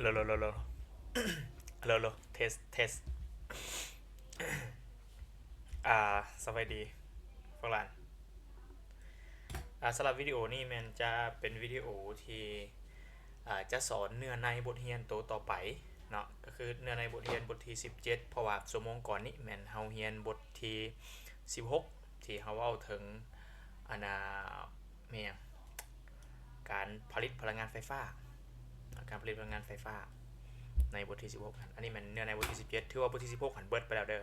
ໂລ ໂລ ໂລ ໂລ ໂລ ໂລ ເທສ ເທສ ອ່າ ສະບາຍດີພວກຫຼານ. ອ່າ ສຳລັບວິດີໂອນີ້ແມ່ນຈະເປັນວິດີໂອທີ່ ອ່າ ຈະສອນເນື້ອໃນບົດຮຽນໂຕຕໍ່ໄປເນາະ, ກໍຄືເນື້ອໃນບົດຮຽນບົດທີສິບເຈັດ ເພາະວ່າຊົ່ວໂມງກ່ອນນີ້ແມ່ນເຮົາຮຽນບົດທີສິບຫົກ ທີ່ເຮົາເວົ້າເຖິງ ອັນນ່າ ແມ່ນຫຍັງ ການຜະລິດພະລັງງານໄຟຟ້າ ການຜະລິດພະລັງງານໄຟຟ້າໃນບົດທີສິບຫົກຫັ້ນ. ອັນນີ້ແມ່ນເນື້ອໃນບົດທີສິບເຈັດ ຖືວ່າບົດທີສິບຫົກຫັ້ນເບິດໄປແລ້ວເດີ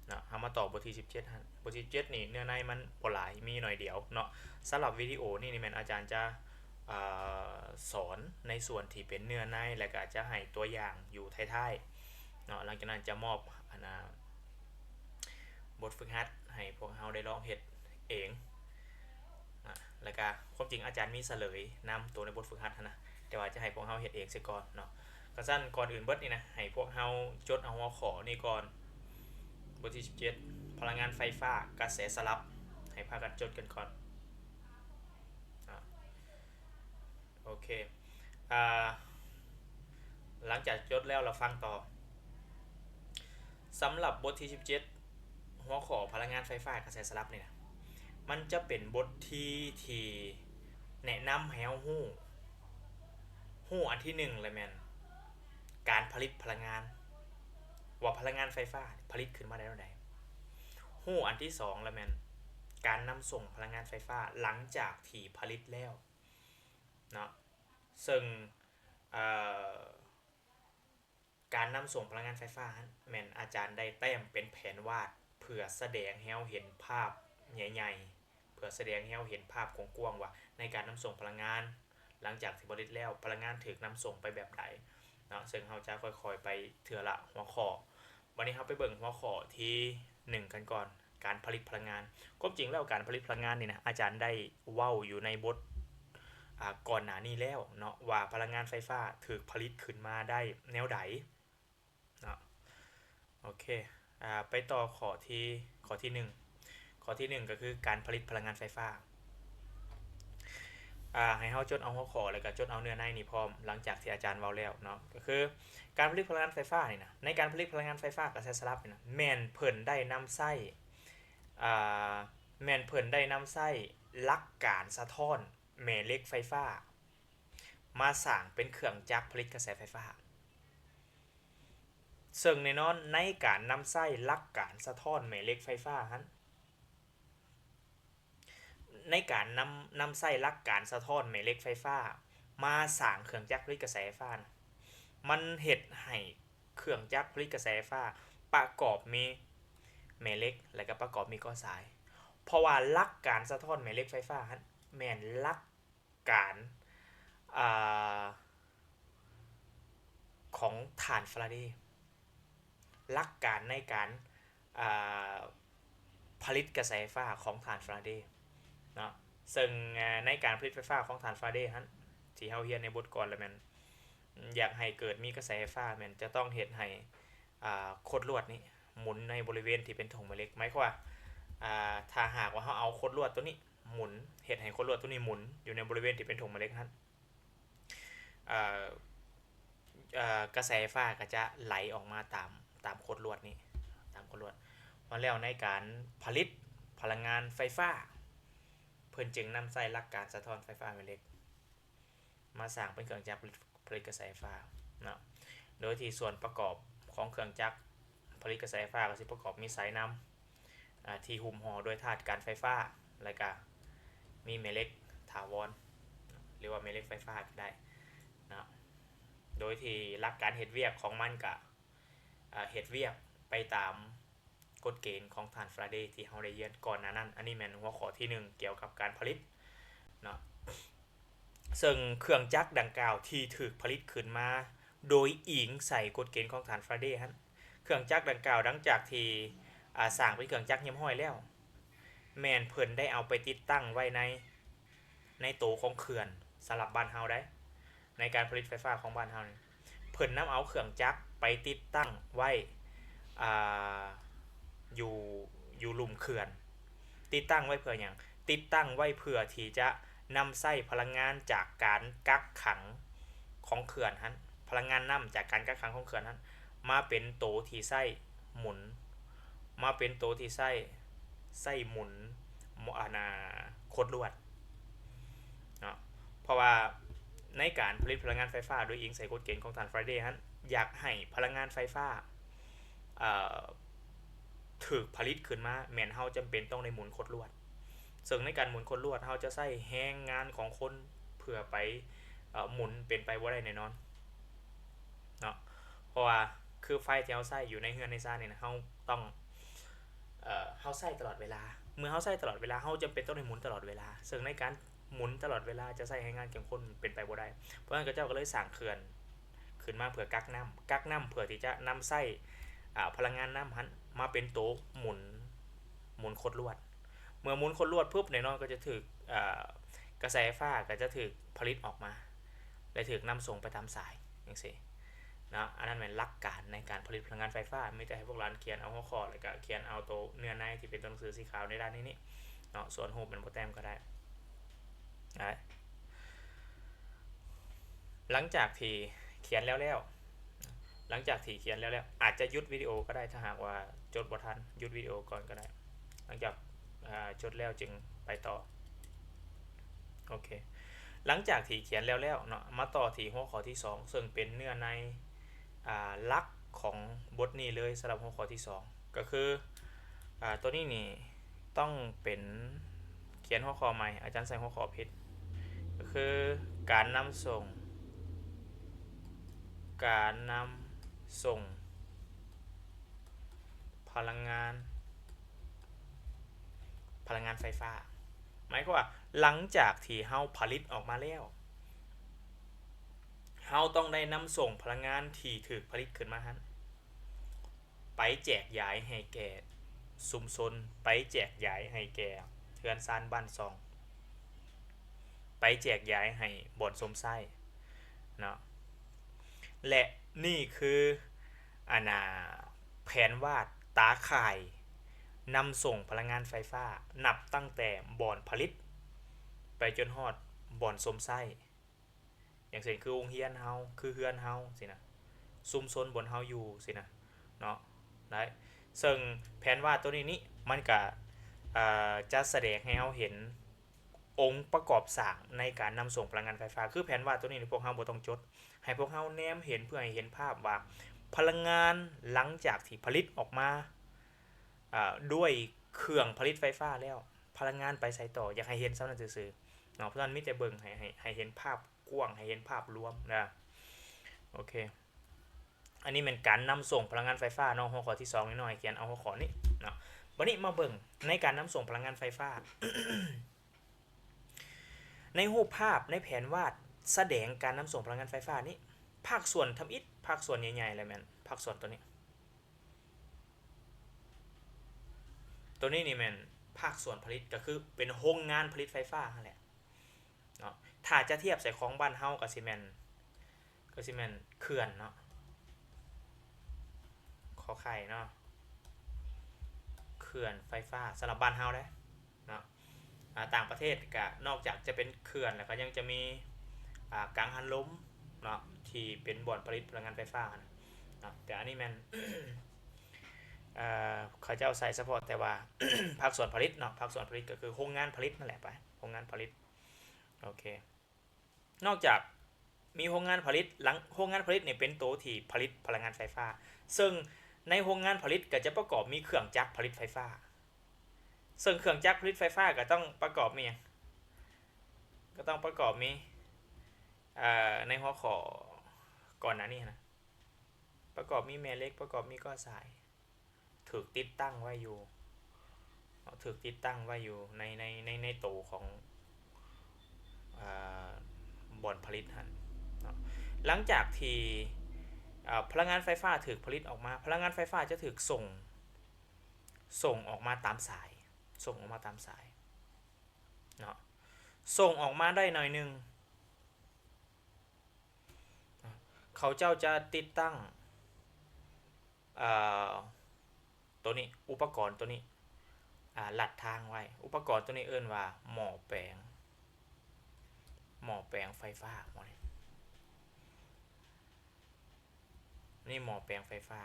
ເນາະ. ເຮົາມາຕໍ່ບົດທີສິບເຈັດຫັ້ນ. ບົດທີສິບເຈັດນີ້ເນື້ອໃນມັນບໍ່ຫຼາຍ ມີໜ້ອຍດຽວເນາະ. ສຳລັບວິດີໂອນີ້ນີ້ແມ່ນອາຈານຈະ ເອີ ສອນໃນສ່ວນທີ່ເປັນເນື້ອໃນ ແລະກະຈະໃຫ້ຕົວຢ່າງຢູ່ທ້າຍໆເນາະ. ຫຼັງຈາກນັ້ນຈະມອບ ອັນນ່າ ບົດຝຶກຫັດໃຫ້ພວກເຮົາໄດ້ລອງເຮັດເອງນະ. ແລ້ວກະຄວາມຈິງອາຈານມີສະເຫຼີຍນຳໂຕໃນບົດຝຶກຫັດຫັ້ນນະ, ແຕ່ວ່າຈະໃຫ້ພວກເຮົາເຮັດເອງເສຍກ່ອນເນາະ. ກະຊັ້ນກ່ອນອື່ນເບິດນີ້ນະ ໃຫ້ພວກເຮົາຈົດເອົາຫົວຂໍ້ນີ້ກ່ອນ. ບົດທີສິບເຈັດ ພະລັງງານໄຟຟ້າກະແສສະຫຼັບ. ໃຫ້ພາກັນຈົດກັນກ່ອນ. ອາ ໂອເຄ ອາ ຫຼັງຈາກຈົດແລ້ວລະຟັງຕໍ່. ສຳລັບບົດທີສິບເຈັດ ຫົວຂໍ້ພະລັງງານໄຟຟ້າກະແສສະຫຼັບນີ້ນະ ມັນຈະເປັນບົດທີທີ່ແນະນຳໃຫ້ເຮົາຮູ້ ຮູ້ອັນທີໜຶ່ງລະແມ່ນການຜະລິດພະລັງງານ ວ່າພະລັງງານໄຟຟ້າຜະລິດຂຶ້ນມາໄດ້ແນວໃດ. ຮູ້ອັນທີສອງລະແມ່ນການນຳສົ່ງພະລັງງານໄຟຟ້າຫຼັງຈາກທີ່ຜະລິດແລ້ວເນາະ. ເຊິ່ງ ເອີ ການນຳສົ່ງພະລັງງານໄຟຟ້າຫັ້ນ ແມ່ນອາຈານໄດ້ແຕ້ມເປັນແຜນວາດ ເພື່ອສະແດງໃຫ້ເຮົາເຫັນພາບໃຫຍ່ໆ ເພື່ອສະແດງໃຫ້ເຮົາເຫັນພາບກວ້າງໆວ່າ ໃນການນຳສົ່ງພະລັງງານ ຫຼັງຈາກທີ່ຜະລິດແລ້ວ ພະລັງງານຖືກນຳສົ່ງໄປແບບໃດເນາະ. ເຊິ່ງເຮົາຈະຄ່ອຍໆໄປເທື່ອລະຫົວຂໍ້. ບັດນີ້ເຮົາໄປເບິ່ງຫົວຂໍ້ທີໜຶ່ງກັນກ່ອນ ການຜະລິດພະລັງງານ. ຄວາມຈິງແລ້ວການຜະລິດພະລັງງານນີ້ນະ ອາຈານໄດ້ເວົ້າຢູ່ໃນບົດ ອາ ກ່ອນໜ້ານີ້ແລ້ວເນາະ ວ່າພະລັງງານໄຟຟ້າຖືກຜະລິດຂຶ້ນມາໄດ້ແນວໃດເນາະ. ໂອເຄ ອາ ໄປຕໍ່ຂໍ້ທີ ຂໍ້ທີໜຶ່ງ. ຂໍ້ທີໜຶ່ງກໍຄືການຜະລິດພະລັງງານໄຟຟ້າ. ອາ ໃຫ້ເຮົາຈົດເອົາຫົວຂໍ້ ແລ້ວກໍຈົດເອົາເນື້ອໃນນີ້ພ້ອມ ຫຼັງຈາກທີ່ອາຈານເວົ້າແລ້ວເນາະ. ກໍຄືການຜະລິດພະລັງງານໄຟຟ້ານີ້ນະ ໃນການຜະລິດພະລັງງານໄຟຟ້າກະແສສະຫຼັບນີ້ນະ ແມ່ນເພິ່ນໄດ້ນຳໃຊ້ ອາ ແມ່ນເພິ່ນໄດ້ນຳໃຊ້ຫຼັກການສະທ້ອນແມ່ເຫຼັກໄຟຟ້າ ມາສ້າງເປັນເຄື່ອງຈັກຜະລິດກະແສໄຟຟ້າ. ເຊິ່ງແນ່ນອນໃນການນຳໃຊ້ຫຼັກການສະທ້ອນແມ່ເຫຼັກໄຟຟ້າຫັ້ນ ໃນການນຳ ນຳໃຊ້ຫຼັກການສະທ້ອນແມ່ເຫຼັກໄຟຟ້າມາສ້າງເຄື່ອງຈັກຜະລິດກະແສໄຟຟ້ານະ ມັນເຮັດໃຫ້ເຄື່ອງຈັກຜະລິດກະແສໄຟຟ້າປະກອບມີແມ່ເຫຼັກ ແລະກະປະກອບມີກໍ້ສາຍ. ເພາະວ່າຫຼັກການສະທ້ອນແມ່ເຫຼັກໄຟຟ້າຫັ້ນແມ່ນຫຼັກ ການ ອາ ຂອງທ່ານຟາຣາເດ ຫຼັກການໃນການ ອາ ຜະລິດກະແສໄຟຟ້າຂອງທ່ານຟາຣາເດເນາະ. ເຊິ່ງ ອາ ໃນການຜະລິດໄຟຟ້າຂອງທ່ານຟາຣາເດຫັ້ນ ທີ່ເຮົາຮຽນໃນບົດກ່ອນລະແມ່ນ ຢາກໃຫ້ເກີດມີກະແສໄຟຟ້າແມ່ນຈະຕ້ອງເຮັດໃຫ້ ອາ ຂົດລວດນີ້ໝູນໃນບໍລິເວນທີ່ເປັນຖົງແມ່ເຫຼັກ. ໝາຍຄວາມວ່າ ອາ ຖ້າຫາກວ່າເຮົາເອົາຂົດລວດໂຕນີ້ໝູນ ເຮັດໃຫ້ຂົດລວດໂຕນີ້ໝູນຢູ່ໃນບໍລິເວນທີ່ເປັນຖົງແມ່ເຫຼັກຫັ້ນ ອາ ອາ ກະແສໄຟຟ້າກໍຈະໄຫຼອອກມາຕາມ ຕາມຂົດລວດນີ້ ຕາມຂົດລວດ. ມາແລ້ວໃນການຜະລິດພະລັງງານໄຟຟ້າ ເພິ່ນຈຶ່ງນຳໃຊ້ຫຼັກການສະທ້ອນໄຟຟ້າແມ່ເຫຼັກ ມາສ້າງເປັນເຄື່ອງຈັກຜະລິດ ຜະລິດກະແສໄຟຟ້າເນາະ. ໂດຍທີ່ສ່ວນປະກອບຂອງເຄື່ອງຈັກຜະລິດກະແສໄຟຟ້າກໍຊິປະກອບມີສາຍນຳ ອາ ທີ່ຫຸ້ມຫໍ່ໂດຍທາດການໄຟຟ້າ ແລະກະມີແມ່ເຫຼັກຖາວອນ ຫຼືວ່າແມ່ເຫຼັກໄຟຟ້າກໍໄດ້ເນາະ. ໂດຍທີ່ຫຼັກການເຮັດວຽກຂອງມັນກະ ອາ ເຮັດວຽກໄປຕາມ ກົດເກນຂອງທ່ານຟາຣາເດທີ່ເຮົາໄດ້ຮຽນກ່ອນໜ້ານັ້ນ. ອັນນີ້ແມ່ນຫົວຂໍ້ທີໜຶ່ງ ກ່ຽວກັບການຜະລິດເນາະ. ເຊິ່ງເຄື່ອງຈັກດັ່ງກ່າວທີ່ຖືກຜະລິດຂຶ້ນມາໂດຍອີງໃສ່ກົດເກນຂອງທ່ານຟາຣາເດຫັ້ນ, ເຄື່ອງຈັກດັ່ງກ່າວຫຼັງຈາກທີ່ ອາ ສ້າງເປັນເຄື່ອງຈັກຮຽບຮ້ອຍແລ້ວ, ແມ່ນເພິ່ນໄດ້ເອົາໄປຕິດຕັ້ງໄວ້ໃນ ໃນໂຕຂອງເຂື່ອນ ສຳລັບບ້ານເຮົາໃດ໋ ໃນການຜະລິດໄຟຟ້າຂອງບ້ານເຮົານີ້ ເພິ່ນນຳເອົາເຄື່ອງຈັກໄປຕິດຕັ້ງໄວ້ ອາ ຢູ່ ຢູ່ລຸ່ມເຂື່ອນ. ຕິດຕັ້ງໄວ້ເພື່ອຫຍັງ? ຕິດຕັ້ງໄວ້ເພື່ອທີ່ຈະນຳໃຊ້ພະລັງງານຈາກການກັກຂັງຂອງເຂື່ອນຫັ້ນ, ພ ພະລັງງານນ້ຳຈາກການກັກຂັງຂອງເຂື່ອນນັ້ນ ມາເປັນໂຕທີ່ໃຊ້ໝູນ ມາເປັນໂຕທີ່ໃຊ້ ໃຊ້ໝູນ ໝູນ ອັນນ່າ ຂົດລວດເນາະ. ເພາະວ່າໃນການຜະລິດພະລັງງານໄຟຟ້າ ໂດຍອີງໃສ່ກົດເກນຂອງທ່ານ Friday ຫັ້ນ ຢາກໃຫ້ພະລັງງານໄຟຟ້າ ເອີ ຖືກຜະລິດຂຶ້ນມາ ແມ່ນເຮົາຈຳເປັນຕ້ອງໄດ້ໝູນຂົດລວດ. ເຊິ່ງໃນການໝູນຂົດລວດ ເຮົາຈະໃຊ້ແຮງງານຂອງຄົນເພື່ອໄປ ເອີ ໝູນ ເປັນໄປບໍ່ໄດ້ແນ່ນອນເນາະ. ເພາະວ່າຄືໄຟທີ່ເຮົາໃຊ້ຢູ່ໃນເຮືອນໃນຊານນີ້ນະ ເຮົາຕ້ອງ ເອີ ເຮົາໃຊ້ຕະຫຼອດເວລາ. ເມື່ອເຮົາໃຊ້ຕະຫຼອດເວລາ ເຮົາຈຳເປັນຕ້ອງໄດ້ໝູນຕະຫຼອດເວລາ. ເຊິ່ງໃນການໝູນຕະຫຼອດເວລາ ຈະໃຊ້ແຮງງານຂອງຄົນເປັນໄປບໍ່ໄດ້. ເພາະນັ້ນເຂົາເຈົ້າກໍເລີຍສ້າງເຂື່ອນ ຂຶ້ນມາເພື່ອກັກນ້ຳ ກັກນ້ຳເພື່ອທີ່ຈະນຳໃຊ້ ອາ ພະລັງງານນ້ຳຫັ້ນມາເປັນໂຕໝູນ ໝູນຂົດລວດ. ເມື່ອໝູນຂົດລວດປຶບ ແນ່ນອນກໍຈະຖືກ ອາ ກະແສໄຟຟ້າກໍຈະຖືກຜະລິດອອກມາ ແລະ ຖືກນຳສົ່ງໄປຕາມສາຍຈັ່ງຊີ້ເນາະ. ອັນນັ້ນແມ່ນຫຼັກການໃນການຜະລິດພະລັງງານໄຟຟ້າ. ມີແຕ່ໃຫ້ພວກຫຼານຂຽນເອົາຫົວຂໍ້ ແລ້ວກໍຂຽນເອົາໂຕເນື້ອໃນທີ່ເປັນຕົວໜັງສືສີຂາວໃນດ້ານນີ້ເນາະ. ສ່ວນຮູບແມ່ນບໍ່ແຕ້ມກໍໄດ້. ໄດ້ ຫຼັງຈາກທີ່ຂຽນແລ້ວໆ ຫຼັງຈາກທີ່ຂຽນແລ້ວໆ ອາດຈະຢຸດວິດີໂອກໍໄດ້ ຖ້າຫາກວ່າຈົດບໍ່ທັນ ຢຸດວິດີໂອກ່ອນກໍໄດ້. ຫຼັງຈາກ ອາ ຈົດແລ້ວຈຶ່ງໄປຕໍ່. ໂອເຄ ຫຼັງຈາກທີ່ຂຽນແລ້ວໆເນາະ ມາຕໍ່ທີ່ຫົວຂໍ້ທີສອງ ເຊິ່ງເປັນເນື້ອໃນ ອາ ຫຼັກຂອງບົດນີ້ເລີຍ ສຳລັບຫົວຂໍ້ທີສອງ ກໍຄື ອາ ຕົວນີ້ນີ້ຕ້ອງເປັນ ຂຽນຫົວຂໍ້ໃໝ່ ອາຈານໃສ່ຫົວຂໍ້ຜິດ ກໍຄືການນຳສົ່ງ ການນຳສົ່ງພະລັງງານ ພະລັງງານໄຟຟ້າ. ໝາຍຄວາມວ່າ ຫຼັງຈາກທີ່ເຮົາຜະລິດອອກມາແລ້ວ ເຮົາຕ້ອງໄດ້ນຳສົ່ງພະລັງງານທີ່ຖືກຜະລິດຂຶ້ນມາຫັ້ນ ໄປແຈກຢາຍໃຫ້ແກ່ຊຸມຊົນ, ໄປແຈກຢາຍໃຫ້ແກ່ເຮືອນຊານບ້ານຊ່ອງ, ໄປແຈກຢາຍໃຫ້ບ່ອນຊົມໃຊ້ເນາະ. ແລະ ນີ້ຄື ອັນນ່າ ແຜນວາດຕາຂ່າຍນຳສົ່ງພະລັງງານໄຟຟ້າ ນັບຕັ້ງແຕ່ບ່ອນຜະລິດ ໄປຈົນຮອດບ່ອນຊົມໃຊ້. ຢ່າງເຊັ່ນ ຄືໂຮງຮຽນເຮົາ, ຄືເຮືອນເຮົາຊີ້ນະ, ຊຸມຊົນບ່ອນເຮົາຢູ່ຊີ້ນະເນາະ ໄດ້. ເຊິ່ງແຜນວາດຕົວນີ້ນີ້ ມັນກະ ເອີ ຈະສະແດງໃຫ້ເຮົາເຫັນອົງປະກອບສ້າງໃນການນຳສົ່ງພະລັງງານໄຟຟ້າ. ຄືແຜນວາດຕົວນີ້ນີ້ ພວກເຮົາບໍ່ຕ້ອງຈົດ, ໃຫ້ພວກເຮົາແນມເຫັນ ເພື່ອໃຫ້ເຫັນພາບວ່າ ພະລັງງານຫຼັງຈາກທີ່ຜະລິດອອກມາ ອາ ດ້ວຍເຄື່ອງຜະລິດໄຟຟ້າແລ້ວ ພະລັງງານໄປໃສຕໍ່? ຢາກໃຫ້ເຫັນສ່ຳນັ້ນຊື່ໆເນາະ. ເພາະສະນັ້ນມີແຕ່ເບິ່ງໃຫ້ ໃຫ້ ໃຫ້ເຫັນພາບກວ້າງ ໃຫ້ເຫັນພາບລວມນະ. ໂອເຄ ອັນນີ້ແມ່ນການນຳສົ່ງພະລັງງານໄຟຟ້າເນາະ. ຫົວຂໍ້ທີສອງນີ້ເນາະ ໃຫ້ຂຽນເອົາຫົວຂໍ້ນີ້ເນາະ. ບັດນີ້ມາເບິ່ງໃນການນຳສົ່ງພະລັງງານໄຟຟ້າ ໃນຮູບພາບ ໃນແຜນວາດສະແດງການນຳສົ່ງພະລັງງານໄຟຟ້ານີ້ ພາກສ່ວນທຳອິດ ພາກສ່ວນໃຫຍ່ໆເລີຍແມ່ນພາກສ່ວນຕົວນີ້. ຕົວນີ້ນີ້ແມ່ນພາກສ່ວນຜະລິດ ກໍຄືເປັນໂຮງງານຜະລິດໄຟຟ້າຫັ້ນແຫຼະເນາະ. ຖ້າຈະທຽບໃສ່ຂອງບ້ານເຮົາກໍຊິແມ່ນ ກໍຊິແມ່ນເຂື່ອນເນາະ ຂໍໄຂ່ເນາະ ເຂື່ອນໄຟຟ້າສຳລັບບ້ານເຮົາເດ້. ເນາະ ອາ ຕ່າງປະເທດກະນອກຈາກຈະເປັນເຂື່ອນແລ້ວ ກໍຍັງຈະມີ ອາ ກັງຫັນລົມເນາະ ທີ່ເປັນບ່ອນຜະລິດພະລັງງານໄຟຟ້າຫັ້ນນະເນາະ. ແຕ່ອັນນີ້ແມ່ນ ເອີ ເຂົາເຈົ້າໃຊ້ສະເພາະແຕ່ວ່າພາກສ່ວນຜະລິດເນາະ, ພາກສ່ວນຜະລິດກໍຄືໂຮງງານຜະລິດນັ້ນແຫຼະ ໄປ ໂຮງງານຜະລິດ. ໂອເຄ ນອກຈາກມີໂຮງງານຜະລິດ ຫຼັງໂຮງງານຜະລິດນີ້ເປັນໂຕທີ່ຜະລິດພະລັງງານໄຟຟ້າ, ເຊິ່ງໃນໂຮງງານຜະລິດກໍຈະປະກອບມີເຄື່ອງຈັກຜະລິດໄຟຟ້າ, ເຊິ່ງເຄື່ອງຈັກຜະລິດໄຟຟ້າກໍຕ້ອງປະກອບມີຫຍັງ? ກໍຕ້ອງປະກອບມີ ເອີ ໃນຫົວຂໍ້ກ່ອນໜ້ານີ້ນະ ປະກອບມີແມ່ເຫຼັກ, ປະກອບມີກໍ້ສາຍ. ຖືກຕິດຕັ້ງໄວ້ຢູ່ເນາະ ຖືກຕິດຕັ້ງໄວ້ຢູ່ໃນ ໃນ ໃນ ໃນໂຕຂອງ ອາ ບ່ອນຜະລິດຫັ້ນເນາະ. ຫຼັງຈາກທີ່ ອາ ພະລັງງານໄຟຟ້າຖືກຜະລິດອອກມາ, ພະລັງງານໄຟຟ້າຈະຖືກສົ່ງ ສົ່ງອອກມາຕາມສາຍ ສົ່ງອອກມາຕາມສາຍເນາະ, ສົ່ງອອກມາໄດ້ໜ້ອຍໜຶ່ງ ເຂົາເຈົ້າຈະຕິດຕັ້ງ ເອີ ໂຕນີ້ ອຸປະກອນໂຕນີ້ ອາ ລັດທາງໄວ້. ອຸປະກອນໂຕນີ້ເອີ້ນວ່າໝໍ້ແປງ ໝໍ້ແປງໄຟຟ້າ ໝໍ້ນີ້. ນີ້ໝໍ້ແປງໄຟຟ້າ.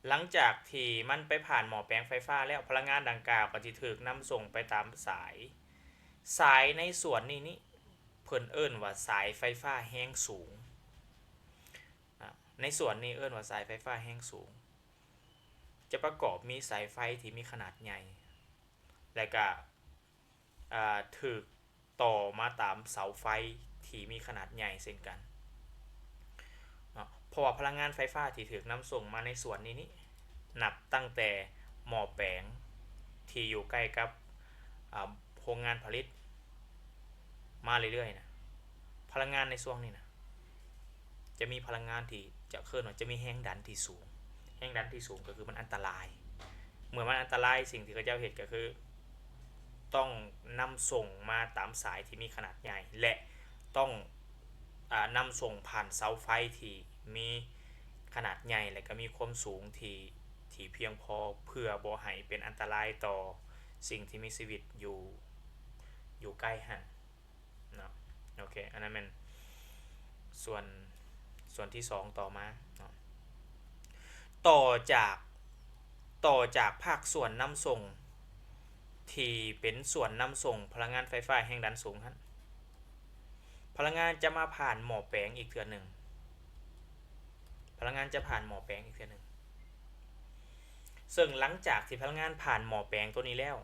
ຫຼັງຈາກທີ່ມັນໄປຜ່ານໝໍ້ແປງໄຟຟ້າແລ້ວ, ພະລັງງານດັ່ງກ່າວກໍຈະຖືກນຳສົ່ງໄປຕາມສາຍ. ສາຍໃນສ່ວນນີ້ນີ້ ເພິ່ນເອີ້ນວ່າສາຍໄຟຟ້າແຮງສູງ. ອາ ໃນສ່ວນນີ້ເອີ້ນວ່າສາຍໄຟຟ້າແຮງສູງ. ຈະປະກອບມີສາຍໄຟທີ່ມີຂະໜາດໃຫຍ່ ແລະກະ ອາ ຖືກຕໍ່ມາຕາມເສົາໄຟທີ່ມີຂະໜາດໃຫຍ່ເຊັ່ນກັນເນາະ. ເພາະວ່າພະລັງງານໄຟຟ້າທີ່ຖືກນຳສົ່ງມາໃນສ່ວນນີ້ນີ້ ນັບຕັ້ງແຕ່ໝໍ້ແປງທີ່ຢູ່ໃກ້ກັບ ອາ ໂຮງງານຜະລິດມາເລື້ອຍໆນະ, ພະລັງງານໃນຊ່ວງນີ້ນະ ຈະມີພະລັງງານທີ່ ຈະເອີ້ນວ່າຈະມີແຮງດັນທີ່ສູງ. ແຮງດັນທີ່ສູງກໍຄືມັນອັນຕະລາຍ. ເມື່ອມັນອັນຕະລາຍ, ສິ່ງທີ່ເຂົາເຈົ້າເຮັດກໍຄື ຕ້ອງນຳສົ່ງມາຕາມສາຍທີ່ມີຂະໜາດໃຫຍ່ ແລະ ຕ້ອງ ອາ ນຳສົ່ງຜ່ານເສົາໄຟທີ່ມີຂະໜາດໃຫຍ່ ແລະ ກໍມີຄວາມສູງທີ່ ທີ່ພຽງພໍ ເພື່ອບໍ່ໃຫ້ເປັນອັນຕະລາຍຕໍ່ສິ່ງທີ່ມີຊີວິດຢູ່ ຢູ່ໃກ້ຫັ້ນເນາະ. ໂອເຄ ອັນນັ້ນແມ່ນສ່ວນ ສ່ວນທີສອງຕໍ່ມາເນາະ. ຕໍ່ຈາກ ຕໍ່ຈາກພາກສ່ວນນຳສົ່ງ ທີ່ເປັນສ່ວນນຳສົ່ງພະລັງງານໄຟຟ້າແຮງດັນສູງຫັ້ນ, ພະລັງງານຈະມາຜ່ານໝໍ້ແປງອີກເທື່ອໜຶ່ງ. ພະລັງງານຈະຜ່ານໝໍ້ແປງອີກເທື່ອໜຶ່ງ. ເຊິ່ງຫຼັງຈາກທີ່ພະລັງງານຜ່ານໝໍ້ແປງໂຕນີ້ແລ້ວ,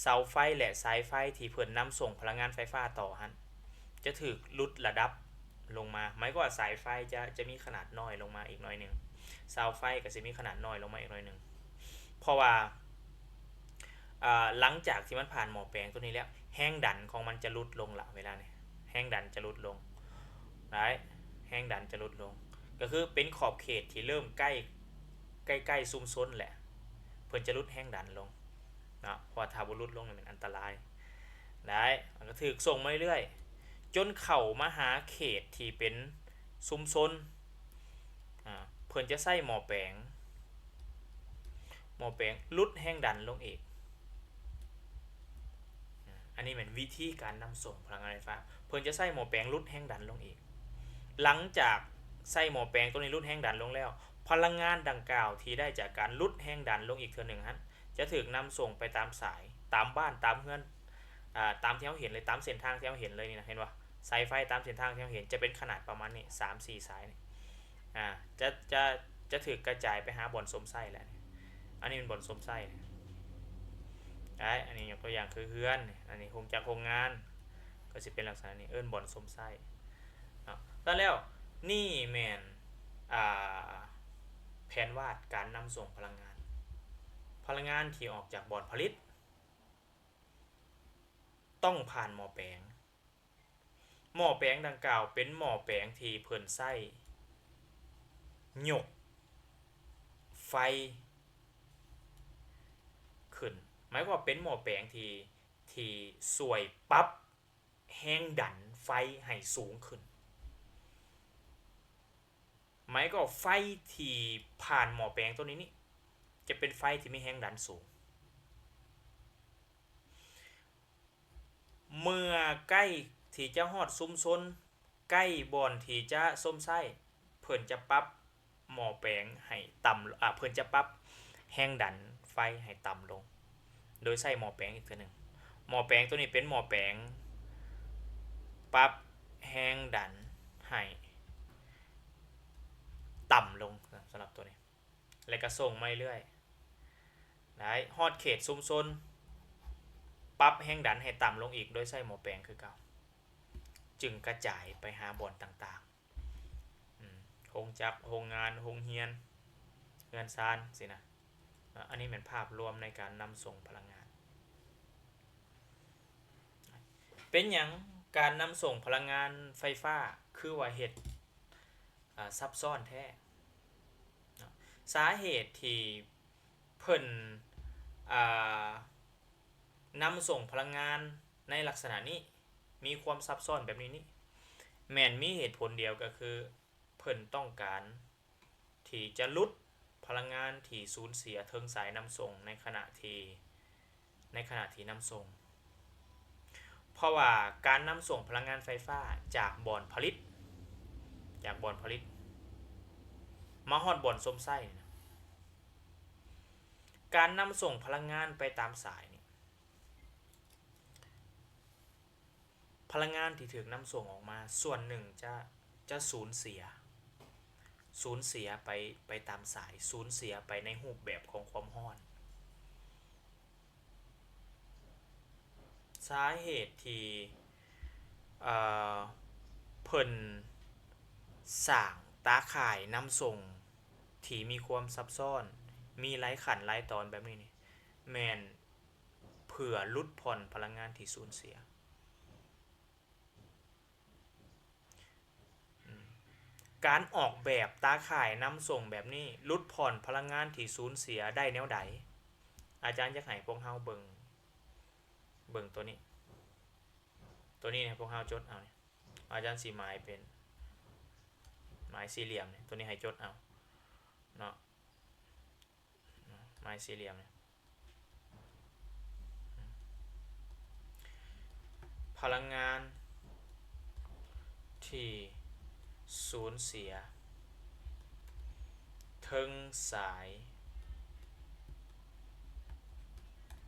ເສົາໄຟ ແລະ ສາຍໄຟທີ່ເພິ່ນນຳສົ່ງພະລັງງານໄຟຟ້າຕໍ່ຫັ້ນ ຈະຖືກຫຼຸດລະດັບລົງມາ. ໝາຍຄວາມວ່າສາຍໄຟຈະ ຈະມີຂະໜາດນ້ອຍລົງມາອີກໜ້ອຍໜຶ່ງ, ເສົາໄຟກໍຊິມີຂະໜາດນ້ອຍລົງມາອີກໜ້ອຍໜຶ່ງ. ເພາະວ່າ ອາ ຫຼັງຈາກທີ່ມັນຜ່ານໝໍ້ແປງໂຕນີ້ແລ້ວ, ແຮງດັນຂອງມັນຈະຫຼຸດລົງລະ ເວລານີ້ ແຮງດັນຈະຫຼຸດລົງ. ໄດ້ ແຮງດັນຈະຫຼຸດລົງ ກໍຄືເປັນຂອບເຂດທີ່ເລີ່ມໃກ້ ໃກ້ໆຊຸມຊົນແຫຼະ, ເພິ່ນຈະຫຼຸດແຮງດັນລົງເນາະ, ເພາະວ່າຖ້າບໍ່ຫຼຸດລົງນີ້ແມ່ນອັນຕະລາຍ. ໄດ້ ມັນກໍຖືກສົ່ງມາເລື້ອຍໆ ຈົນເຂົ້າມາຫາເຂດທີ່ເປັນຊຸມຊົນ, ອາ ເພິ່ນຈະໃຊ້ໝໍ້ແປງ ໝໍ້ແປງຫຼຸດແຮງດັນລົງອີກ. ອາ ອັນນີ້ແມ່ນວິທີການນຳສົ່ງພະລັງງານໄຟຟ້າ, ເພິ່ນຈະໃຊ້ໝໍ້ແປງຫຼຸດແຮງດັນລົງອີກ. ຫຼັງຈາກໃຊ້ໝໍ້ແປງໂຕນີ້ຫຼຸດແຮງດັນລົງແລ້ວ, ພະລັງງານດັ່ງກ່າວທີ່ໄດ້ຈາກການຫຼຸດແຮງດັນລົງອີກເທື່ອໜຶ່ງຫັ້ນ ຈະຖືກນຳສົ່ງໄປຕາມສາຍ, ຕາມບ້ານ, ຕາມເຮືອນ, ອາ ຕາມທີ່ເຮົາເຫັນເລີຍ, ຕາມເສັ້ນທາງທີ່ເຮົາເຫັນເລີຍນີ້ນະ, ເຫັນບໍ່? ສາຍໄຟຕາມເສັ້ນທາງທີ່ເຮົາເຫັນຈະເປັນຂະໜາດປະມານນີ້ ສາມສີ່ສາຍນີ້. ອາ ຈະ ຈະ ຈະຖືກກະຈາຍໄປຫາບ່ອນສົມໃຊ້ແຫຼະ. ອັນນີ້ແມ່ນບ່ອນສົມໃຊ້. ໄດ້ ອັນນີ້ຍົກຕົວຢ່າງຄືເຮືອນ, ອັນນີ້ໂຮງຈັກໂຮງງານ ກໍຊິເປັນລັກສະນະນີ້ ເອີ້ນບ່ອນສົມໃຊ້ເນາະ. ແລ້ວ ນີ້ແມ່ນ ອາ ແຜນວາດການນຳສົ່ງພະລັງງານ. ພະລັງງານທີ່ອອກຈາກບ່ອນຜະລິດ ຕ້ອງຜ່ານໝໍ້ແປງ. ໝໍ້ແປງດັ່ງກ່າວເປັນໝໍ້ແປງທີ່ເພິ່ນໃຊ້ຍົກໄຟຂຶ້ນ, ໝາຍຄວາມວ່າເປັນໝໍ້ແປງທີ່ ທີ່ຊ່ວຍປັບແຮງດັນໄຟໃຫ້ສູງຂຶ້ນ. ໝາຍຄວາມວ່າໄຟທີ່ຜ່ານໝໍ້ແປງໂຕນີ້ນີ້ ຈະເປັນໄຟທີ່ມີແຮງດັນສູງ. ເມື່ອໃກ້ທີ່ຈະຮອດຊຸມຊົນ, ໃກ້ບ່ອນທີ່ຈະຊົມໃຊ້, ເພິ່ນຈະປັບໝໍ້ແປງໃຫ້ຕ່ຳ, ອາ, ເພິ່ນຈະປັບແຮງດັນໄຟໃຫ້ຕ່ຳລົງ ໂດຍໃຊ້ໝໍ້ແປງອີກເທື່ອໜຶ່ງ. ໝໍ້ແປງໂຕນີ້ເປັນໝໍ້ແປງປັບແຮງດັນໃຫ້ຕ່ຳລົງ ສຳລັບໂຕນີ້. ແລະກະສົ່ງມາເລື້ອຍໆ ໄດ້ຮອດເຂດຊຸມຊົນ, ປັບແຮງດັນໃຫ້ຕ່ຳລົງອີກໂດຍໃຊ້ໝໍ້ແປງຄືເກົ່າ, ຈຶ່ງກະຈາຍໄປຫາບ່ອນຕ່າງໆ, ອາ, ໂຮງຈັກ, ໂຮງງານ, ໂຮງຮຽນ, ເຮືອນຊານ ຊີ້ນະ. ອາ, ອັນນີ້ແມ່ນພາບລວມໃນການນຳສົ່ງພະລັງງານ. ເປັນຫຍັງການນຳສົ່ງພະລັງງານໄຟຟ້າຄືວ່າເຮັດ ອາ ຊັບຊ້ອນແທ້ເນາະ. ສາເຫດທີ່ເພິ່ນ ອາ ນຳສົ່ງພະລັງງານໃນລັກສະນະນີ້ ມີຄວາມຊັບຊ້ອນແບບນີ້ນີ້ ແມ່ນມີເຫດຜົນດຽວ ກໍຄືເພິ່ນຕ້ອງການທີ່ຈະຫຼຸດພະລັງງານທີ່ສູນເສຍເທິງສາຍນຳສົ່ງໃນຂະນະທີ່ ໃນຂະນະທີ່ນຳສົ່ງ. ເພາະວ່າການນຳສົ່ງພະລັງງານໄຟຟ້າຈາກບ່ອນຜະລິດ, ຈາກບ່ອນຜະລິດ ມາຮອດບ່ອນຊົມໃຊ້ນີ້ນະ ການນຳສົ່ງພະລັງງານໄປຕາມສາຍນີ້ ພະລັງງານທີ່ຖືກນຳສົ່ງອອກມາສ່ວນໜຶ່ງຈະ ຈະສູນເສຍ, ສູນເສຍໄປ, ໄປຕາມສາຍ, ສູນເສຍໄປໃນຮູບແບບຂອງຄວາມຮ້ອນ. ສາເຫດທີ່ ເອີ ເພິ່ນສ້າງຕາຂ່າຍນຳສົ່ງທີ່ມີຄວາມຊັບຊ້ອນ, ມີຫຼາຍຂັ້ນຫຼາຍຕອນແບບນີ້ນີ້ ແມ່ນເພື່ອຫຼຸດຜ່ອນພະລັງງານທີ່ສູນເສຍ. ອາ ການອອກແບບຕາຂ່າຍນຳສົ່ງແບບນີ້ ຫຼຸດຜ່ອນພະລັງງານທີ່ສູນເສຍໄດ້ແນວໃດ? ອາຈານຢາກໃຫ້ພວກເຮົາເບິ່ງ, ເບິ່ງໂຕນີ້, ໂຕນີ້ໃຫ້ພວກເຮົາຈົດເອົານີ້. ອາຈານຊິໝາຍເປັນ ໝາຍສີ່ຫຼ່ຽມນີ້, ໂຕນີ້ໃຫ້ຈົດເອົາເນາະ. ໝາຍສີ່ຫຼ່ຽມນີ້ ພະລັງງານທີ່ສູນເສຍເທິງສາຍ,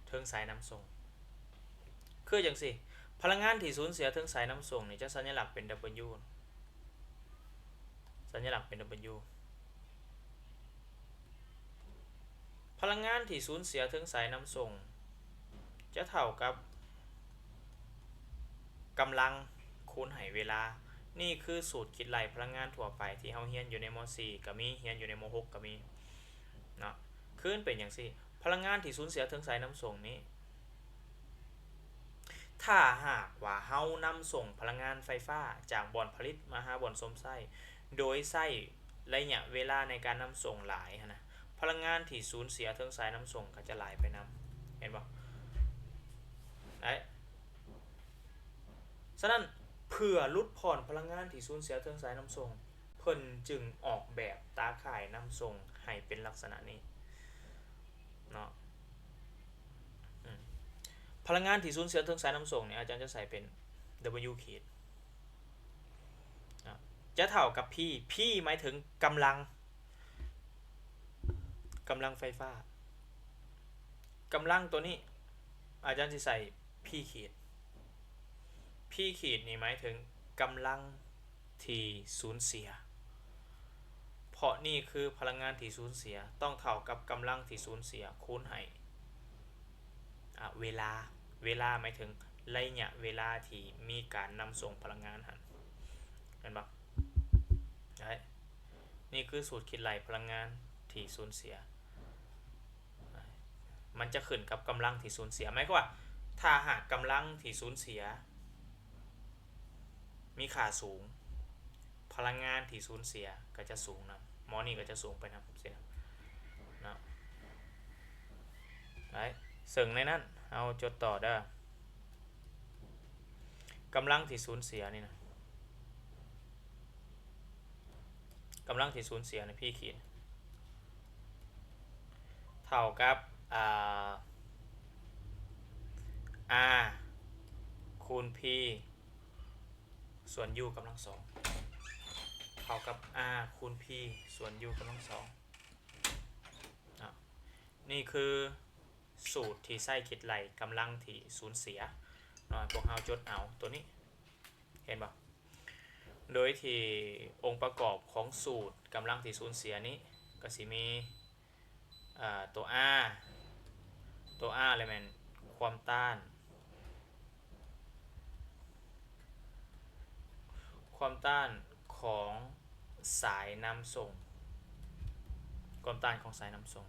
ເທິງສາຍນຳສົ່ງ ຄືຈັ່ງຊີ້, ພະລັງງານທີ່ສູນເສຍເທິງສາຍນຳສົ່ງນີ້ ຈະສັນຍະລັກເປັນ W ສັນຍະລັກເປັນ W. ພະລັງງານທີ່ສູນເສຍເທິງສາຍນຳສົ່ງ ຈະເທົ່າກັບກຳລັງຄູນໃຫ້ເວລາ. ນີ້ຄືສູດຄິດໄລ່ພະລັງງານທົ່ວໄປທີ່ເຮົາຮຽນຢູ່ໃນ ມໍສີ່ ກໍມີ, ຮຽນຢູ່ໃນ ມໍຫົກ ກໍມີເນາະ. ຄືມັນເປັນຈັ່ງຊີ້, ພະລັງງານທີ່ສູນເສຍເທິງສາຍນຳສົ່ງນີ້ ຖ້າຫາກວ່າເຮົານຳສົ່ງພະລັງງານໄຟຟ້າຈາກບ່ອນຜະລິດມາຫາບ່ອນຊົມໃຊ້ ໂດຍໃຊ້ໄລຍະເວລາໃນການນຳສົ່ງຫຼາຍຫັ້ນນະ, ພະລັງງານທີ່ສູນເສຍເທິງສາຍນຳສົ່ງກໍຈະຫຼາຍໄປນຳ, ເຫັນບໍ່? ໄດ້. ສະນັ້ນ, ເພື່ອຫຼຸດຜ່ອນພະລັງງານທີ່ສູນເສຍເທິງສາຍນຳສົ່ງ, ເພິ່ນຈຶ່ງອອກແບບຕາຂ່າຍນຳສົ່ງໃຫ້ເປັນລັກສະນະນີ້ເນາະ. ອືມ ພະລັງງານທີ່ສູນເສຍເທິງສາຍນຳສົ່ງນີ້ ອາຈານຈະໃສ່ເປັນ W ຂີດ ຈະເທົ່າກັບ P, P ໝາຍເຖິງກຳລັງ, ກຳລັງໄຟຟ້າ. ກຳລັງໂຕນີ້ ອາຈານຊິໃສ່ P ຂີດ. P ຂີດນີ້ໝາຍເຖິງກຳລັງທີ່ສູນເສຍ, ເພາະນີ້ຄືພະລັງງານທີ່ສູນເສຍ ຕ້ອງເທົ່າກັບກຳລັງທີ່ສູນເສຍຄູນໃຫ້ ອາ ເວລາ, ເວລາໝາຍເຖິງໄລຍະເວລາທີ່ມີການນຳສົ່ງພະລັງງານຫັ້ນ, ແມ່ນບໍ່? ໄດ້. ນີ້ຄືສູດຄິດໄລ່ພະລັງງານທີ່ສູນເສຍ. ມັນຈະຂຶ້ນກັບກຳລັງທີ່ສູນເສຍ. ໝາຍຄວາມວ່າ ຖ້າຫາກກຳລັງທີ່ສູນເສຍມີຄ່າສູງ, ພະລັງງານທີ່ສູນເສຍກໍຈະສູງນຳ, ໝໍນີ້ກໍຈະສູງໄປນຳຊີ້ນະເນາະ. ໄດ້. ເຊິ່ງໃນນັ້ນ ເຮົາຈົດຕໍ່ເດີ້. ກຳລັງທີ່ສູນເສຍນີ້ນະ, ກຳລັງທີ່ສູນເສຍໃນ P ຂີດ ເທົ່າກັບ ອາ R ຄູນ P ສ່ວນ U ກຳລັງສອງ ເທົ່າກັບ R ຄູນ P ສ່ວນ U ກຳລັງສອງເນາະ. ນີ້ຄື ສູດທີ່ໃຊ້ຄິດໄລ່ກຳລັງທີ່ສູນເສຍເນາະ, ພວກເຮົາຈົດເອົາໂຕນີ້ ເຫັນບໍ່? ໂດຍທີ່ອົງປະກອບຂອງສູດກຳລັງທີ່ສູນເສຍນີ້ ກໍຊິມີ ເອີ ຕົວ R, ຕົວ R ລະແມ່ນຄວາມຕ້ານ ຄວາມຕ້ານຂອງສາຍນຳສົ່ງ, ຄວາມຕ້ານຂອງສາຍນຳສົ່ງ,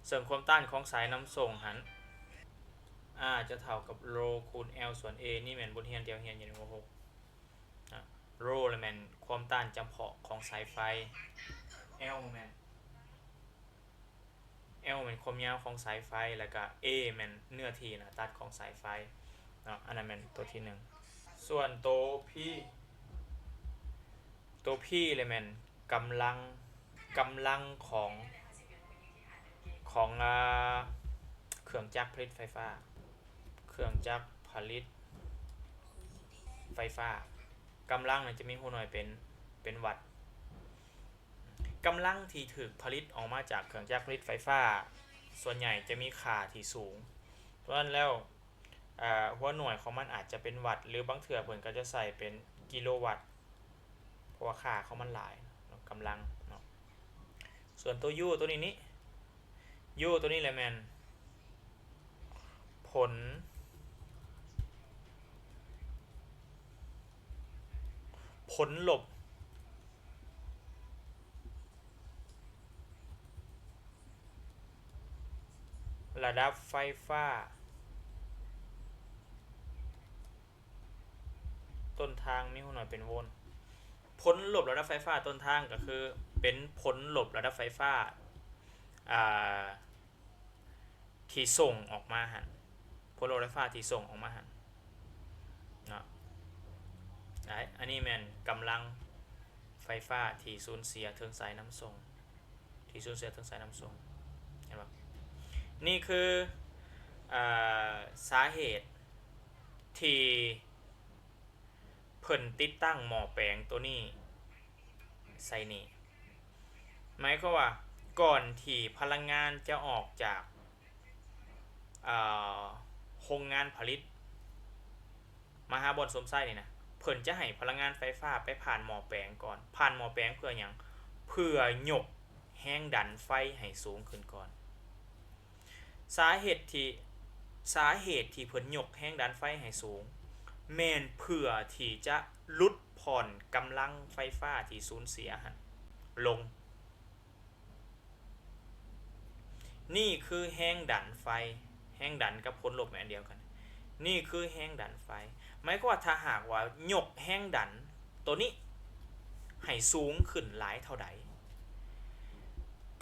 ເຊິ່ງຄວາມຕ້ານຂອງສາຍນຳສົ່ງຫັ້ນ R ຈະເທົ່າກັບ rho ຄູນ L ສ່ວນ A. ນີ້ແມ່ນບົດຮຽນທີ່ເຮົາຮຽນຢູ່ໃນ ມໍຫົກ ນະ. Rho ລະແມ່ນຄວາມຕ້ານຈຳເພາະຂອງສາຍໄຟ, L ແມ່ນ L ແມ່ນຄວາມຍາວຂອງສາຍໄຟ ແລ້ວກະ A ແມ່ນເນື້ອທີ່ໜ້າຕັດຂອງສາຍໄຟເນາະ. ອັນນັ້ນແມ່ນຕົວທີໜຶ່ງ. ສ່ວນໂຕ P, ໂຕ P ລະແມ່ນກຳລັງ, ກຳລັງຂອງ, ຂອງ ອາ ເຄື່ອງຈັກຜະລິດໄຟຟ້າ, ເຄື່ອງຈັກຜະລິດໄຟຟ້າ. ກຳລັງນັ້ນຈະມີຮູ້ໜ່ວຍເປັນ, ເປັນວັດ. ກຳລັງທີ່ຖືກຜະລິດອອກມາຈາກເຄື່ອງຈັກຜະລິດໄຟຟ້າ ສ່ວນໃຫຍ່ຈະມີຄ່າທີ່ສູງ. ສະນັ້ນແລ້ວ ອາ ຫົວໜ່ວຍຂອງມັນອາດຈະເປັນວັດ ຫຼື ບາງເທື່ອເພິ່ນກໍຈະໃຊ້ເປັນກິໂລວັດ ເພາະວ່າຄ່າຂອງມັນຫຼາຍເນາະ ກຳລັງເນາະ. ສ່ວນຕົວ U ຕົວນີ້ນີ້ U ຕົວນີ້ແຫຼະແມ່ນ ຜົນ ຜົນລົບລະດັບໄຟຟ້າ ຕົ້ນທາງມີຫົວໜ່ວຍເປັນໂວນ. ຜົນລົບລະດັບໄຟຟ້າຕົ້ນທາງກໍຄືເປັນຜົນລົບລະດັບໄຟຟ້າ ອາ ທີ່ສົ່ງອອກມາຫັ້ນ ພົນລົບໄຟຟ້າທີ່ສົ່ງອອກມາຫັ້ນເນາະ. ໄດ້ ອັນນີ້ແມ່ນກຳລັງໄຟຟ້າທີ່ສູນເສຍເທິງສາຍນຳສົ່ງ ທີ່ສູນເສຍເທິງສາຍນຳສົ່ງ ເຫັນບໍ່? ນີ້ຄື ເອີ ສາເຫດທີ່ ເພິ່ນຕິດຕັ້ງໝໍ້ແປງໂຕນີ້ໃສ່ນີ້ ໝາຍຄວາມວ່າ ກ່ອນທີ່ພະລັງງານຈະອອກຈາກ ເອີ ໂຮງງານຜະລິດມາຫາບ່ອນຊົມໃຊ້ນີ້ນະ ເພິ່ນຈະໃຫ້ພະລັງງານໄຟຟ້າໄປຜ່ານໝໍ້ແປງກ່ອນ. ຜ່ານໝໍ້ແປງເພື່ອຫຍັງ? ເພື່ອຍົກແຮງດັນໄຟໃຫ້ສູງຂຶ້ນກ່ອນ. ສາເຫດທີ່ ສາເຫດທີ່ເພິ່ນຍົກແຮງດັນໄຟໃຫ້ສູງ ແມ່ນເພື່ອທີ່ຈະຫຼຸດຜ່ອນກຳລັງໄຟຟ້າທີ່ສູນເສຍຫັ້ນລົງ. ນີ້ຄືແຮງດັນໄຟ, ແຮງດັນກັບຜົນລົບແມ່ນອັນດຽວກັນ. ນີ້ຄືແຮງດັນໄຟ. ໝາຍຄວາມວ່າ ຖ້າຫາກວ່າຍົກແຮງດັນໂຕນີ້ໃຫ້ສູງຂຶ້ນຫຼາຍເທົ່າໃດ,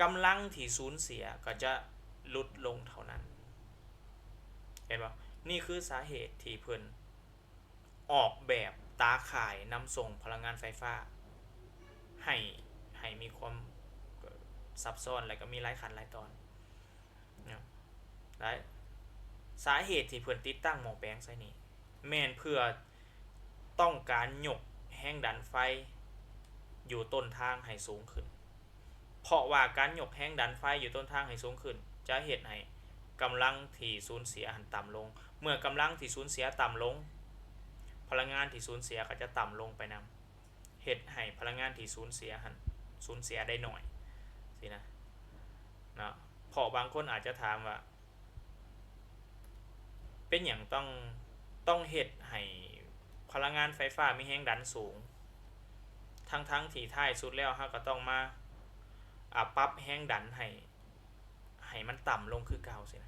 ກຳລັງທີ່ສູນເສຍກໍຈະຫຼຸດລົງເທົ່ານັ້ນ. ເຫັນບໍ່? ນີ້ຄືສາເຫດທີ່ເພິ່ນອອກແບບຕາຂ່າຍນຳສົ່ງພະລັງງານໄຟຟ້າ ໃຫ້ ໃຫ້ມີຄວາມ ເອີ ຊັບຊ້ອນ ແລະ ກໍມີຫຼາຍຂັ້ນຫຼາຍຕອນ. ນະ ໄດ້ ສາເຫດທີ່ເພິ່ນຕິດຕັ້ງໝໍ້ແປງໃສ່ນີ້ ແມ່ນເພື່ອຕ້ອງການຍົກແຮງດັນໄຟຢູ່ຕົ້ນທາງໃຫ້ສູງຂຶ້ນ, ເພາະວ່າການຍົກແຮງດັນໄຟຢູ່ຕົ້ນທາງໃຫ້ສູງຂຶ້ນ ຈະເຮັດໃຫ້ກຳລັງທີ່ສູນເສຍຫັ້ນຕ່ຳລົງ. ເມື່ອກຳລັງທີ່ສູນເສຍຕ່ຳລົງ, ພະລັງງານທີ່ສູນເສຍກໍຈະຕ່ຳລົງໄປນຳ. ເຮັດໃຫ້ພະລັງງານທີ່ສູນເສຍຫັ້ນ ສູນເສຍໄດ້ໜ້ອຍ ຊີ້ນະ ເນາະ. ເພາະບາງຄົນອາດຈະຖາມວ່າ ເປັນຫຍັງຕ້ອງ ຕ້ອງເຮັດໃຫ້ພະລັງງານໄຟຟ້າມີແຮງດັນສູງ ທັງໆທີ່ທ້າຍສຸດແລ້ວເຮົາກໍຕ້ອງມາ ອາ ປັບແຮງດັນໃຫ້ ໃຫ້ມັນຕ່ຳລົງຄືເກົ່າຊີ້ນະ.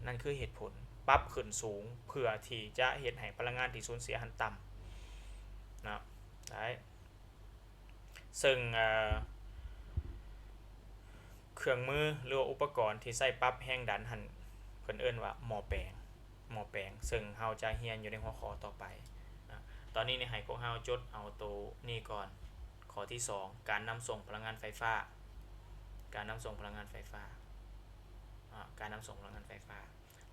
ນັ້ນຄືເຫດຜົນ ປັບຂຶ້ນສູງເພື່ອທີ່ຈະເຮັດໃຫ້ພະລັງງານທີ່ສູນເສຍຫັ້ນຕ່ຳເນາະ ໄດ້. ເຊິ່ງ ເອີ ເຄື່ອງມື ຫຼືວ່າອຸປະກອນທີ່ໃຊ້ປັບແຮງດັນຫັ້ນ ເພິ່ນເອີ້ນວ່າໝໍ້ແປງ ໝໍ້ແປງ ເຊິ່ງເຮົາຈະຮຽນຢູ່ໃນຫົວຂໍ້ຕໍ່ໄປນະ. ຕອນນີ້ນີ້ໃຫ້ພວກເຮົາຈົດເອົາໂຕນີ້ກ່ອນ. ຂໍ້ທີສອງ ການນຳສົ່ງພະລັງງານໄຟຟ້າ ການນຳສົ່ງພະລັງງານໄຟຟ້າ ອາ ການນຳສົ່ງພະລັງງານໄຟຟ້າ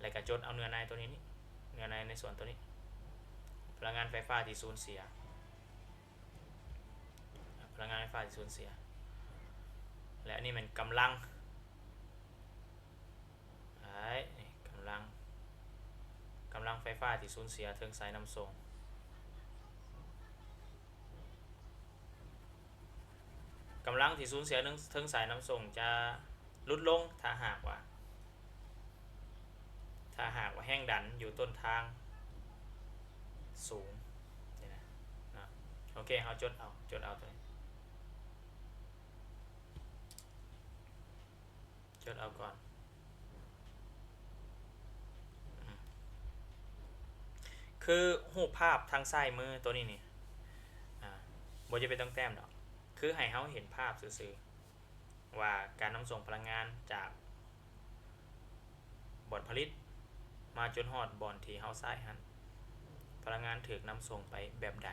ແລ້ວກໍຈົດເອົາເນື້ອໃນຕົວນີ້ນີ້ ເນື້ອໃນໃນສ່ວນຕົວນີ້ ພະລັງງານໄຟຟ້າທີ່ສູນເສຍ ພະລັງງານໄຟຟ້າທີ່ສູນເສຍ ແລະ ອັນນີ້ແມ່ນກຳລັງ ໄດ້ ກຳລັງ ກຳລັງໄຟຟ້າທີ່ສູນເສຍເທິງສາຍນຳສົ່ງ. ກຳລັງທີ່ສູນເສຍເທິງ ເທິງສາຍນຳສົ່ງຈະຫຼຸດລົງ ຖ້າຫາກວ່າ ຖ້າຫາກວ່າແຮງດັນຢູ່ຕົ້ນທາງສູງນີ້ນະ ເນາະ. ໂອເຄ ເຮົາຈົດເອົາ ຈົດເອົາຕົວນີ້ ຈົດເອົາກ່ອນ. ອືມ ຄືຮູບພາບທາງຊ້າຍມືຕົວນີ້ນີ້ ອາ ບໍ່ຈຳເປັນຕ້ອງແຕ້ມດອກ ຄືໃຫ້ເຮົາເຫັນພາບຊື່ໆ ວ່າການນຳສົ່ງພະລັງງານຈາກບ່ອນຜະລິດ ມາຈົນຮອດບ່ອນທີ່ເຮົາໃຊ້ຫັ້ນ ພະລັງງານຖືກນຳສົ່ງໄປແບບໃດ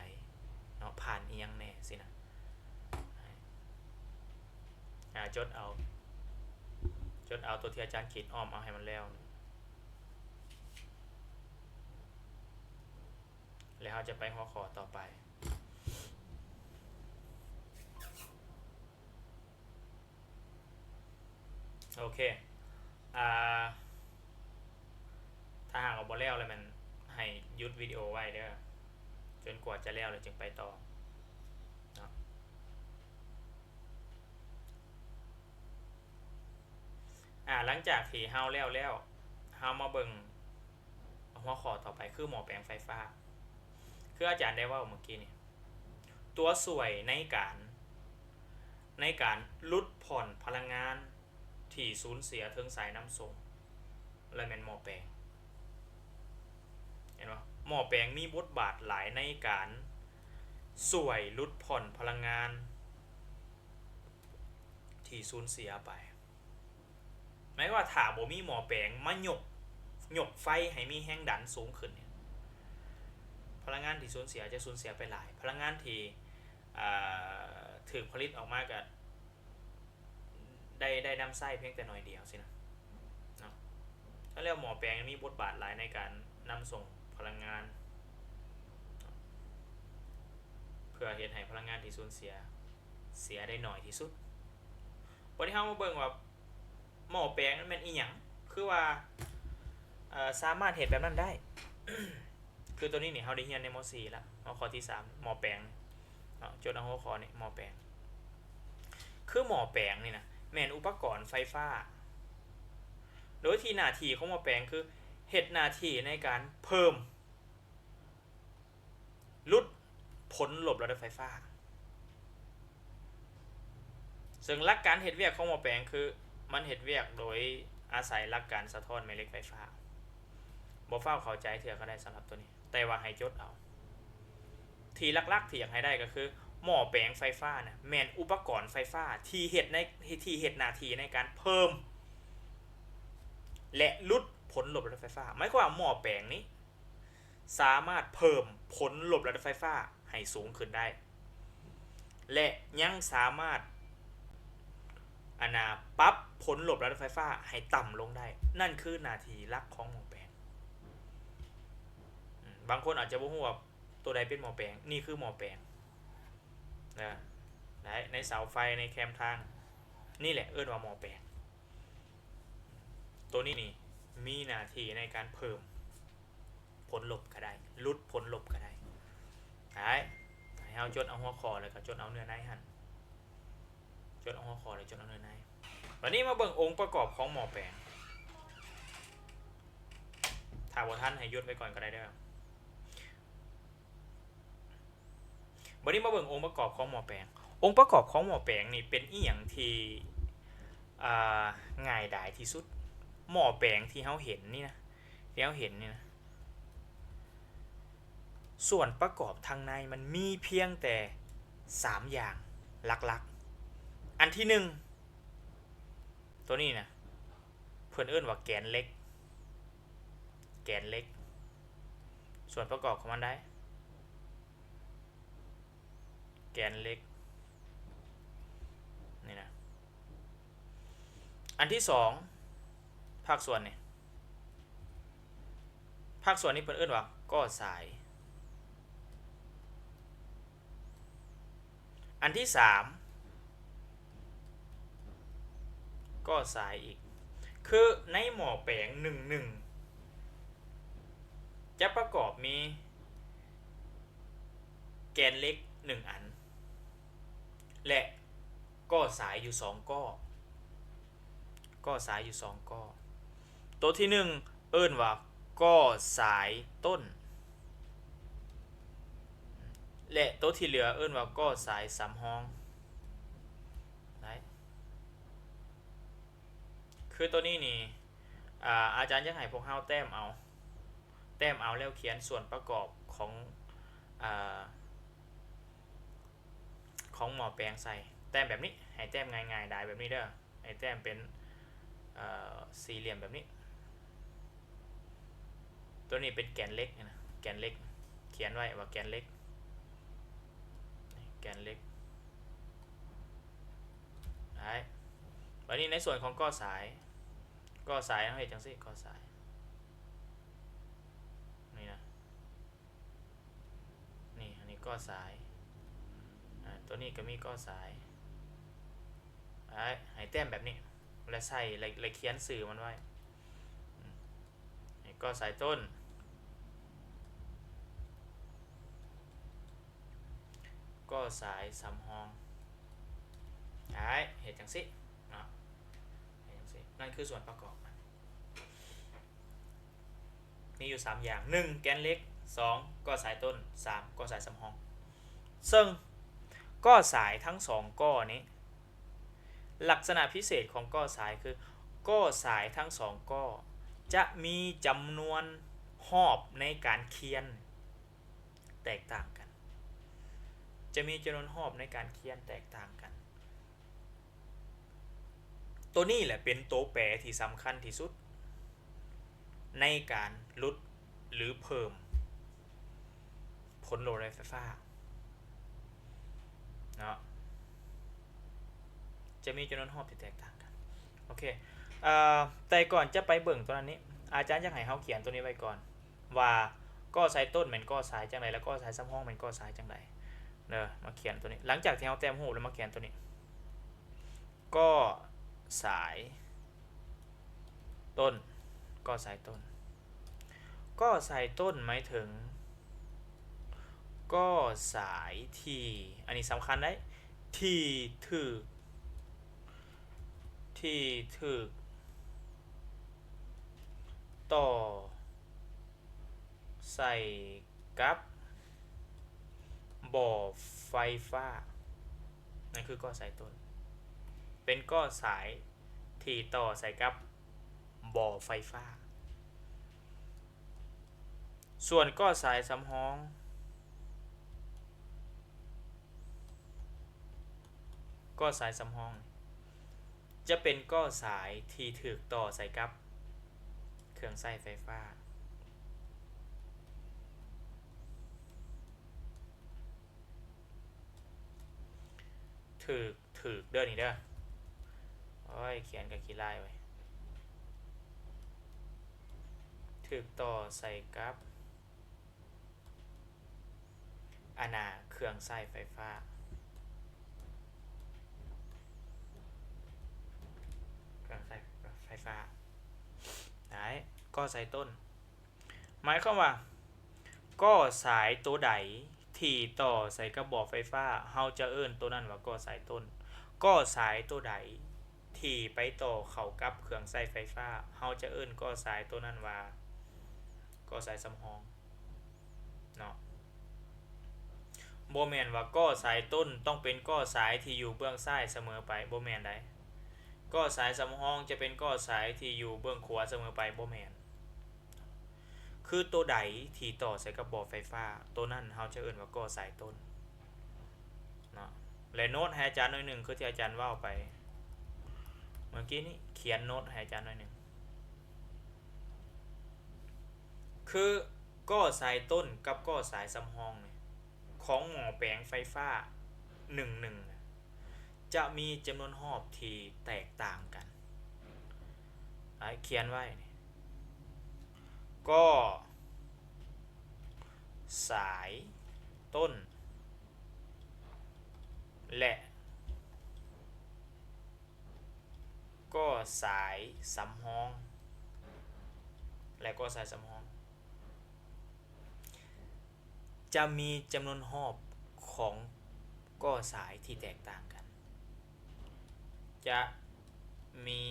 ເນາະ ຜ່ານອີ່ຫຍັງແດ່ຊີ້ນະ. ອາ ຈົດເອົາ ຈົດເອົາຕົວທີ່ອາຈານຂີດ ອ້ອມເອົາໃຫ້ມັນແລ້ວ ແລ້ວເຮົາຈະໄປຫົວຂໍ້ຕໍ່ໄປ. ໂອເຄ ອາ ຖ້າຫາກວ່າບໍ່ແລ້ວແລ້ວແມ່ນໃຫ້ຢຸດວິດີໂອໄວ້ເດີ ຈົນກວ່າຈະແລ້ວແລ້ວຈຶ່ງໄປຕໍ່ເນາະ. ອາ ຫຼັງຈາກທີ່ເຮົາແລ້ວແລ້ວ ເຮົາມາເບິ່ງຫົວຂໍ້ຕໍ່ໄປ ຄືໝໍ້ແປງໄຟຟ້າ. ຄືອາຈານໄດ້ເວົ້າເມື່ອກີ້ນີ້ ຕົວຊ່ວຍໃນການ ໃນການຫຼຸດຜ່ອນພະລັງງານທີ່ສູນເສຍເທິງສາຍນຳສົ່ງ ແລະ ແມ່ນໝໍ້ແປງ. ເຫັນບໍ່? ໝໍ້ແປງມີບົດບາດຫຼາຍໃນການຊ່ວຍຫຼຸດຜ່ອນພະລັງງານທີ່ສູນເສຍໄປ. ໝາຍຄວາມວ່າຖ້າບໍ່ມີໝໍ້ແປງມາຍົກ ຍົກໄຟໃຫ້ມີແຮງດັນສູງຂຶ້ນນີ້ ພະລັງງານທີ່ສູນເສຍຈະສູນເສຍໄປຫຼາຍ, ພະລັງງານທີ່ ອາ ຖືກຜະລິດອອກມາກໍໄດ້ ໄດ້ນຳໃຊ້ພຽງແຕ່ໜ້ອຍດຽວຊີ້ນະເນາະ. ແລ້ວໝໍ້ແປງມີບົດບາດຫຼາຍໃນການນຳສົ່ງພະລັງງານ ເພື່ອເຮັດໃຫ້ພະລັງງານທີ່ສູນເສຍ ເສຍໄດ້ໜ້ອຍທີ່ສຸດ. ບັດນີ້ເຮົາມາເບິ່ງວ່າ ໝໍ້ແປງມັນແມ່ນອີ່ຫຍັງ? ຄືວ່າ ເອີ ສາມາດເຮັດແບບນັ້ນໄດ້. ຄືໂຕນີ້ນີ້ ເຮົາໄດ້ຮຽນໃນ ມໍສີ່ ລະ ຫົວຂໍ້ທີສາມ ໝໍ້ແປງເນາະ. ຈົດເອົາຫົວຂໍ້ນີ້ ໝໍ້ແປງ. ຄືໝໍ້ແປງນີ້ນະ ແມ່ນອຸປະກອນໄຟຟ້າ ໂດຍທີ່ໜ້າທີ່ຂອງໝໍ້ແປງຄືເຮັດໜ້າທີ່ໃນການເພີ່ມ ຫຼຸດຜົນລົບລະດັບໄຟຟ້າ. ເຊິ່ງຫຼັກການເຮັດວຽກຂອງໝໍ້ແປງຄື ມັນເຮັດວຽກໂດຍອາໄສຫຼັກການສະທ້ອນແມ່ເຫຼັກໄຟຟ້າ. ບໍ່ຟ້າວເຂົ້າໃຈເທື່ອກໍໄດ້ສຳລັບໂຕນີ້ ແຕ່ວ່າໃຫ້ຈົດເອົາ. ທີ່ຫຼັກໆທີ່ຢາກໃຫ້ໄດ້ກໍຄື ໝໍ້ແປງໄຟຟ້ານະ ແມ່ນອຸປະກອນໄຟຟ້າທີ່ເຮັດໃນ ທີ່ເຮັດໜ້າທີ່ໃນການເພີ່ມ ແລະ ຫຼຸດຜົນລົບລະດັບໄຟຟ້າ. ໝາຍຄວາມວ່າໝໍ້ແປງນີ້ ສາມາດເພີ່ມຜົນລົບລະດັບໄຟຟ້າໃຫ້ສູງຂຶ້ນໄດ້ ແລະ ຍັງສາມາດ ອັນນ່າ ປັບຜົນລົບລະດັບໄຟຟ້າໃຫ້ຕ່ຳລົງໄດ້. ນັ້ນຄືໜ້າທີ່ຫຼັກຂອງໝໍ້ແປງ. ອາ ບາງຄົນອາດຈະບໍ່ຮູ້ວ່າໂຕໃດເປັນໝໍ້ແປງ. ນີ້ຄືໝໍ້ແປງ ເອີ ໃນ ໃນເສົາໄຟ ໃນແຄມທາງ ນີ້ແຫຼະເອີ້ນວ່າໝໍ້ແປງ. ໂຕນີ້ນີ້ມີໜ້າທີ່ໃນການເພີ່ມ ຜົນລົບກໍໄດ້ ຫຼຸດຜົນລົບກໍໄດ້. ໄດ້ ໃຫ້ເຮົາຈົດເອົາຫົວຂໍ້ ແລ້ວກໍຈົດເອົາເນື້ອໃນຫັ້ນ ຈົດເອົາຫົວຂໍ້ ແລ້ວຈົດເອົາເນື້ອໃນ. ບັດນີ້ມາເບິ່ງອົງປະກອບຂອງໝໍ້ແປງ. ຖ້າບໍ່ທັນໃຫ້ຢຸດໄວ້ກ່ອນກໍໄດ້ເດີ. ບັດນີ້ມາເບິ່ງອົງປະກອບຂອງໝໍ້ແປງ. ອົງປະກອບຂອງໝໍ້ແປງນີ້ເປັນອີ່ຫຍັງທີ່ ອ່າ ງ່າຍດາຍທີ່ສຸດ? ໝໍ້ແປງທີ່ເຮົາເຫັນນີ້ນະ ທີ່ເຮົາເຫັນນີ້ນະ ສ່ວນປະກອບທາງໃນມັນມີພຽງແຕ່ສາມຢ່າງຫຼັກໆ. ອັນທີໜຶ່ງ ໂຕນີ້ນະ ເພິ່ນເອີ້ນວ່າແກນເຫຼັກ ແກນເຫຼັກ. ສ່ວນປະກອບຂອງມັນໄດ້ ແກນເຫຼັກນີ້ນະ. ອັນທີສອງ ພາກສ່ວນນີ້ ພາກສ່ວນນີ້ເພິ່ນເອີ້ນວ່າກໍ້ສາຍ. ອັນທີສາມ ກໍ້ສາຍອີກ. ຄືໃນໝໍ້ແປງໜຶ່ງໜຶ່ງ ຈະປະກອບມີແກນເຫຼັກໜຶ່ງອັນ ແລະ ກໍ້ສາຍຢູ່ສອງກໍ້ ກໍ້ສາຍຢູ່ສອງກໍ້. ໂຕທີໜຶ່ງເອີ້ນວ່າກໍ້ສາຍຕົ້ນ ແລະ ໂຕທີ່ເຫຼືອເອີ້ນວ່າກໍ້ສາຍສຳຮອງ. ໄດ້ ຄືໂຕນີ້ນີ້ ອາ ອາຈານຢາກໃຫ້ພວກເຮົາແຕ້ມເອົາ ແຕ້ມເອົາແລ້ວຂຽນສ່ວນປະກອບຂອງ ອາ ຂອງໝໍ້ແປງໃສ່ ແຕ້ມແບບນີ້ ໃຫ້ແຕ້ມງ່າຍໆດາຍແບບນີ້ເດີ ໃຫ້ແຕ້ມເປັນ ເອີ ສີ່ຫຼ່ຽມແບບນີ້. ໂຕນີ້ເປັນແກນເຫຼັກນະ ແກນເຫຼັກ ຂຽນໄວ້ວ່າແກນເຫຼັກ ແກນເຫຼັກ. ໄດ້ ບັດນີ້ໃນສ່ວນຂອງກໍ້ສາຍ ກໍ້ສາຍເຮົາເຮັດຈັ່ງຊີ້ ກໍ້ສາຍ ນີ້ນະ ນີ້ ອັນນີ້ກໍ້ສາຍ ອາ ໂຕນີ້ກໍມີກໍ້ສາຍ. ໃຫ້ ໃຫ້ແຕ້ມແບບນີ້ ແລະ ໃສ່ ແລະ ແລະ ຂຽນຊື່ມັນໄວ້. ອືມ ນີ້ກໍສາຍຕົ້ນ ກໍສາຍສຳຮອງ. ໄດ້ ເຮັດຈັ່ງຊີ້ເນາະ ເຮັດຈັ່ງຊີ້. ນັ້ນຄືສ່ວນປະກອບ ມີຢູ່ສາມຢ່າງ. ໜຶ່ງ ແກນເຫຼັກ. ສອງ ກໍສາຍຕົ້ນ. ສາມ ກໍສາຍສຳຮອງ. ເຊິ່ງກໍສາຍທັງສອງກໍນີ້ ລັກສະນະພິເສດຂອງກໍສາຍຄື ກໍສາຍທັງສອງກໍຈະມີຈຳນວນຮອບໃນການຂຽນແຕກຕ່າງກັນ, ຈະມີຈຳນວນຮອບໃນການຂຽນແຕກຕ່າງກັນ. ໂຕນີ້ແຫຼະເປັນໂຕແປທີ່ສຳຄັນທີ່ສຸດໃນການຫຼຸດ ຫຼື ເພີ່ມຜົນໂຫຼດແລະໄຟຟ້າເນາະ, ຈະມີຈຳນວນຮອບທີ່ແຕກຕ່າງກັນ. ໂອເຄ ເອີ ແຕ່ກ່ອນຈະໄປເບິ່ງຕົວນັ້ນນີ້ ອາຈານຢາກໃຫ້ເຮົາຂຽນຕົວນີ້ໄວ້ກ່ອນ ວ່າກໍສາຍຕົ້ນແມ່ນກໍສາຍຈັ່ງໃດ ແລະ ກໍສາຍສຳຮອງແມ່ນກໍສາຍຈັ່ງໃດເດີ. ມາຂຽນຕົວນີ້ ຫຼັງຈາກທີ່ເຮົາແຕ້ມຮູບແລ້ວ ມາຂຽນຕົວນີ້ ກໍສາຍຕົ້ນ ກໍສາຍຕົ້ນ ກໍສາຍຕົ້ນໝາຍເຖິງກໍສາຍທີ່ ອັນນີ້ສຳຄັນໄດ໋ ທີ່ຖືກ ທີ່ຖືກຕໍ່ ໃສ່ກັບບໍ່ໄຟຟ້າ. ນັ້ນຄືກໍສາຍຕົ້ນ ເປັນກໍສາຍທີ່ຕໍ່ໃສ່ກັບບໍ່ໄຟຟ້າ. ສ່ວນກໍສາຍສຳຮອງ ກໍສາຍສຳຮອງ ຈະເປັນກໍສາຍທີ່ຖືກຕໍ່ໃສ່ກັບເຄື່ອງໃຊ້ໄຟຟ້າ. ຖືກ ຖືກເດີນີ້ເດີ. ໂອ້ຍ ຂຽນກໍຂີ້ລ້າຍເວີຍ. ຖືກຕໍ່ໃສ່ກັບ ອັນນ່າ ເຄື່ອງໃຊ້ໄຟຟ້າ ເຄື່ອງໃຊ້ໄຟຟ້າ. ໄດ້ ກໍສາຍຕົ້ນ ໝາຍຄວາມວ່າ ກໍສາຍໂຕໃດທີ່ຕໍ່ໃສ່ກັບບໍ່ໄຟຟ້າ ເຮົາຈະເອີ້ນໂຕນັ້ນວ່າກໍສາຍຕົ້ນ. ກໍສາຍໂຕໃດທີ່ໄປຕໍ່ເຂົ້າກັບເຄື່ອງໃຊ້ໄຟຟ້າ ເຮົາຈະເອີ້ນກໍສາຍໂຕນັ້ນວ່າກໍສາຍສຳຮອງ. ເນາະ ບໍ່ແມ່ນວ່າກໍສາຍຕົ້ນຕ້ອງເປັນກໍສາຍທີ່ຢູ່ເບື້ອງຊ້າຍສະເໝີໄປ ບໍ່ແມ່ນໃດ. ກໍສາຍສຳຮອງຈະເປັນກໍສາຍທີ່ຢູ່ເບື້ອງຂວາສະເໝີໄປ ບໍ່ແມ່ນ. ຄືໂຕໃດທີ່ຕໍ່ໃສ່ກັບບໍ່ໄຟຟ້າ ໂຕນັ້ນເຮົາຈະເອີ້ນວ່າກໍສາຍຕົ້ນເນາະ. ແລະ ໂນ້ດໃຫ້ອາຈານໜ້ອຍໜຶ່ງ ຄືທີ່ອາຈານເວົ້າໄປເມື່ອກີ້ນີ້ ຂຽນໂນ້ດໃຫ້ອາຈານໜ້ອຍໜຶ່ງ. ຄືກໍສາຍຕົ້ນກັບກໍສາຍສຳຮອງນີ້ ຂອງໝໍ້ແປງໄຟຟ້າໜຶ່ງໜຶ່ງນະ ຈະມີຈຳນວນຮອບທີ່ແຕກຕ່າງກັນ. ໃຫ້ຂຽນໄວ້ນີ້ ກໍສາຍຕົ້ນ ແລະ ກໍສາຍສຳຮອງ ແລະ ກໍສາຍສຳຮອງ ຈະມີຈຳນວນຮອບຂອງກໍສາຍທີ່ແຕກຕ່າງກັນ. ຈະມີ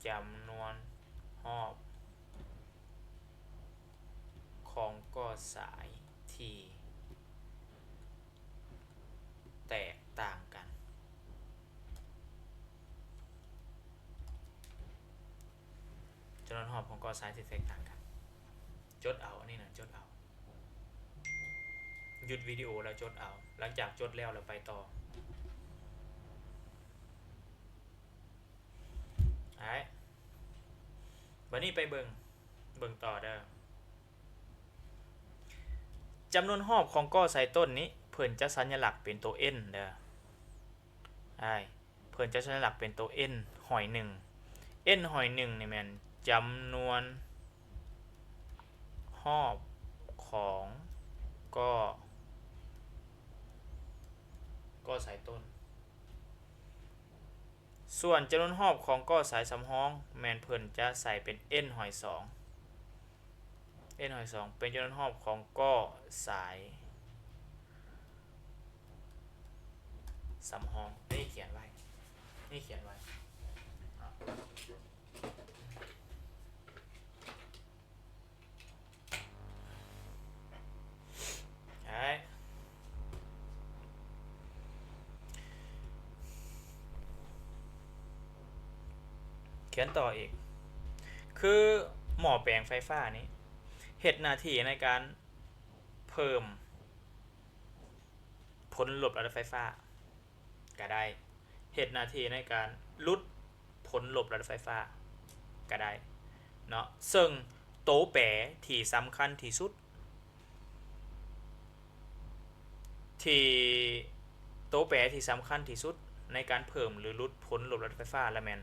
ຈຳນວນຮອບຂອງກໍສາຍທີ່ ແຕກຕ່າງກັນ. ຈຳນວນຮອບຂອງກໍສາຍທີ່ແຕກຕ່າງກັນ. ຈົດເອົາ ອັນນີ້ນະ ຈົດເອົາ. ຢຸດວິດີໂອແລ້ວຈົດເອົາ. ຫຼັງຈາກຈົດແລ້ວ ແລ້ວໄປຕໍ່. ໄດ້. ບັດນີ້ໄປເບິ່ງ ເບິ່ງຕໍ່ເດີ. ຈຳນວນຮອບຂອງກໍສາຍຕົ້ນນີ້ ເພິ່ນຈະສັນຍະລັກເປັນໂຕ N ເດີ. ອ້າຍ ເພິ່ນຈະສັນຍະລັກເປັນໂຕ N ຫ້ອຍໜຶ່ງ. N ຫ້ອຍໜຶ່ງນີ້ແມ່ນຈຳນວນຮອບຂອງກໍ ກໍສາຍຕົ້ນ. ສ່ວນຈຳນວນຮອບຂອງກໍສາຍສຳຮອງ ແມ່ນເພິ່ນຈະໃສ່ເປັນ n ຫອຍສອງ n ຫອຍສອງ ເປັນຈຳນວນຮອບຂອງກໍສາຍສຳຮອງ. ນີ້ຂຽນໄວ້ ນີ້ຂຽນໄວ້ ຂຽນຕໍ່ອີກ ຄືໝໍ້ແປງໄຟຟ້ານີ້ ເຮັດໜ້າທີ່ໃນການເພີ່ມຜົນລົບລະດັບໄຟຟ້າ ກະໄດ້ ເຮັດໜ້າທີ່ໃນການຫຼຸດຜົນລົບລະດັບໄຟຟ້າກະໄດ້ເນາະ. ເຊິ່ງໂຕແປທີ່ສຳຄັນທີ່ສຸດ ທີ່ ໂຕແປທີ່ສຳຄັນທີ່ສຸດໃນການເພີ່ມ ຫຼື ຫຼຸດຜົນລົບລະດັບໄຟຟ້າ ລະແມ່ນ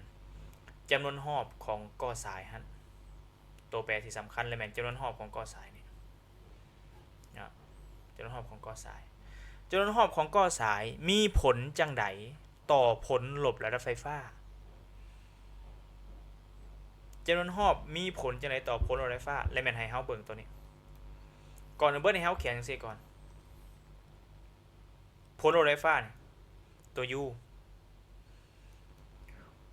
ຈຳນວນຮອບຂອງກໍສາຍຫັ້ນ. ໂຕແປທີ່ສຳຄັນ ລະແມ່ນຈຳນວນຮອບຂອງກໍສາຍນີ້. ເນາະ ຈຳນວນຮອບຂອງກໍສາຍ ຈຳນວນຮອບຂອງກໍສາຍມີຜົນຈັ່ງໃດຕໍ່ຜົນລົບລະດັບໄຟຟ້າ? ຈຳນວນຮອບມີຜົນຈັ່ງໃດຕໍ່ຜົນລົບລະດັບໄຟຟ້າ? ແລະແມ່ນໃຫ້ເຮົາເບິ່ງໂຕນີ້ ກ່ອນອື່ນເບີດໃຫ້ເຮົາຂຽນຈັ່ງຊີ້ກ່ອນ ຜົນລົບລະດັບໄຟຟ້ານີ້ ໂຕ u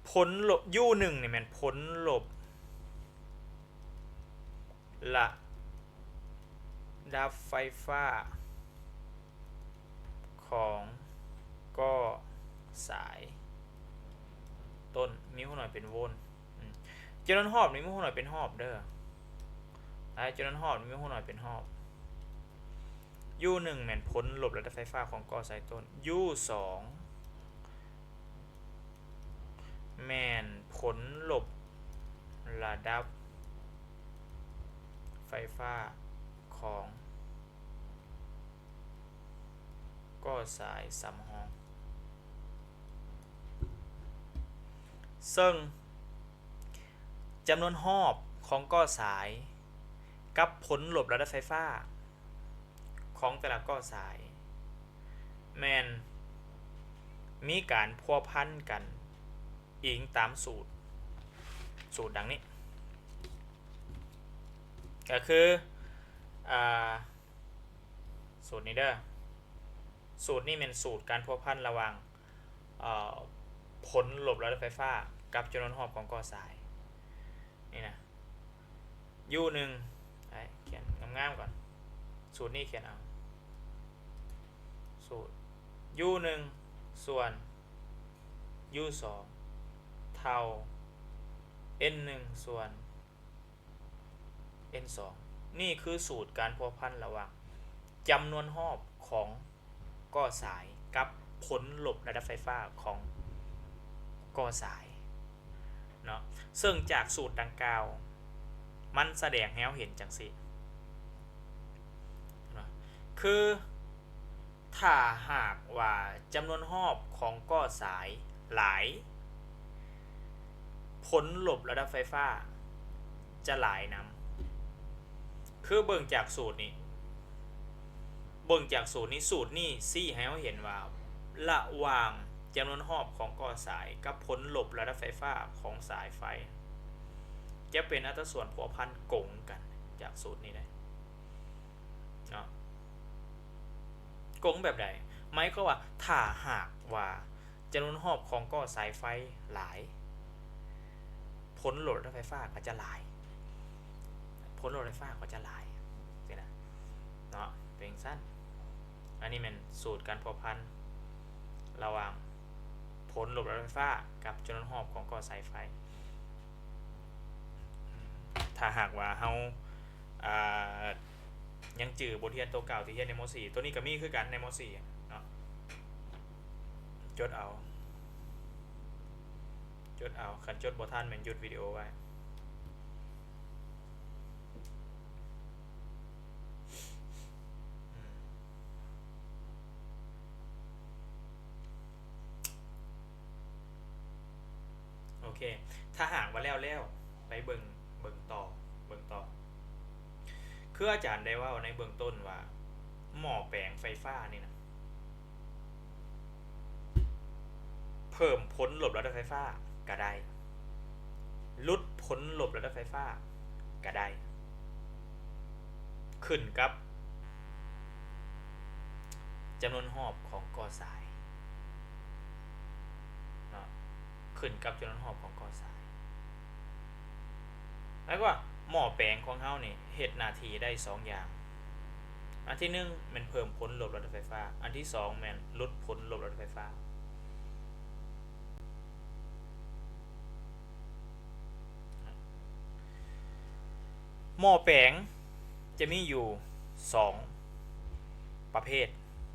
ຜົນລົບ u ໜຶ່ງນີ້ແມ່ນຜົນລົບລະດັບໄຟຟ້າຂອງກໍສາຍຕົ້ນ ມີຮູ້ໜ້ອຍເປັນໂວນ. ອືມ ຈຳນວນຮອບນີ້ມີຮູ້ໜ້ອຍເປັນຮອບເດີ ອາ ຈຳນວນຮອບນີ້ມີຮູ້ໜ້ອຍເປັນຮອບ. u ໜຶ່ງແມ່ນຜົນລົບລະດັບໄຟຟ້າຂອງກໍສາຍຕົ້ນ u ສອງ ແມ່ນຜົນລົບລະດັບໄຟຟ້າຂອງກໍສາຍສຳຮອງ ເຊິ່ງຈຳນວນຮອບຂອງກໍສາຍກັບຜົນລົບລະດັບໄຟຟ້າ ຂອງແຕ່ລະກໍສາຍ ແມ່ນມີການພົວພັນກັນອີງຕາມສູດ ສູດດັ່ງນີ້ ກໍຄື ອາ ສູດນີ້ເດີ ສູດນີ້ແມ່ນສູດການພົວພັນລະຫວ່າງ ເອີ ຜົນລົບລະດັບໄຟຟ້າກັບຈຳນວນຮອບຂອງກໍສາຍ ນີ້ນະ u ໜຶ່ງ ໃຫ້ຂຽນງາມໆກ່ອນ ສູດນີ້ຂຽນເອົາ ສູດ u ໜຶ່ງ ສ່ວນ u ສອງ ເທົ່າ n ໜຶ່ງ ສ່ວນ n ສອງ ນີ້ຄືສູດການພົວພັນລະຫວ່າງຈຳນວນຮອບຂອງກໍສາຍກັບຜົນລົບລະດັບໄຟຟ້າຂອງກໍສາຍເນາະ. ເຊິ່ງຈາກສູດດັ່ງກ່າວ ມັນສະແດງໃຫ້ເຮົາເຫັນຈັ່ງຊີ້ເນາະ ຄື ຖ້າຫາກວ່າຈຳນວນຮອບຂອງກໍສາຍຫຼາຍ ຜົນລົບລະດັບໄຟຟ້າຈະຫຼາຍນຳ. ຄືເບິ່ງຈາກສູດນີ້ ເບິ່ງຈາກສູດນີ້ ສູດນີ້ຊີ້ໃຫ້ເຮົາເຫັນວ່າ ລະຫວ່າງຈຳນວນຮອບຂອງກໍສາຍກັບຜົນລົບລະດັບໄຟຟ້າຂອງສາຍໄຟ ຈະເປັນອັດຕາສ່ວນພົວພັນກົງກັນ ຈາກສູດນີ້ໄດ້. ເນາະ ກົງແບບໃດ? ໝາຍຄວາມວ່າ ຖ້າຫາກວ່າຈຳນວນຮອບຂອງກໍສາຍໄຟຫຼາຍ ຜົນໂຫຼດໄຟຟ້າກໍຈະຫຼາຍ ຜົນໂຫຼດໄຟຟ້າກໍຈະຫຼາຍ ຊີ້ນະ ເນາະ ເປັນຈັ່ງຊັ້ນ. ອັນນີ້ແມ່ນສູດການພົວພັນລະຫວ່າງຜົນໂຫຼດໄຟຟ້າກັບຈຳນວນຮອບຂອງກໍສາຍໄຟ. ຖ້າຫາກວ່າເຮົາ ອ່າ ຍັງຈື່ບົດຮຽນໂຕເກົ່າທີ່ຮຽນໃນ ມໍສີ່ ໂຕນີ້ກໍມີຄືກັນໃນ ມໍສີ່ ເນາະ ຈົດເອົາ ຈົດເອົາ ຄັນຈົດບໍ່ທັນແມ່ນຢຸດວິດີໂອໄວ້. ໂອເຄ ຖ້າຫາກວ່າແລ້ວແລ້ວ ໄປເບິ່ງ ເບິ່ງຕໍ່ ເບິ່ງຕໍ່ ຄືອາຈານໄດ້ເວົ້າໃນເບື້ອງຕົ້ນວ່າ ໝໍ້ແປງໄຟຟ້ານີ້ນະ ເພີ່ມຜົນລົບລະດັບໄຟຟ້າກະໄດ້, ຫຼຸດຜົນລົບລະດັບໄຟຟ້າກະໄດ້, ຂຶ້ນກັບຈຳນວນຮອບຂອງກໍສາຍເນາະ, ຂຶ້ນກັບຈຳນວນຮອບຂອງກໍສາຍ. ໝາຍຄວາມວ່າໝໍ້ແປງຂອງເຮົານີ້ເຮັດໜ້າທີ່ໄດ້ສອງຢ່າງ. ອັນທີໜຶ່ງແມ່ນເພີ່ມຜົນລົບລະດັບໄຟຟ້າ, ອັນທີສອງແມ່ນຫຼຸດຜົນລົບລະດັບໄຟຟ້າ. ໝໍ້ແປງຈະມີຢູ່ສອງປະເພດ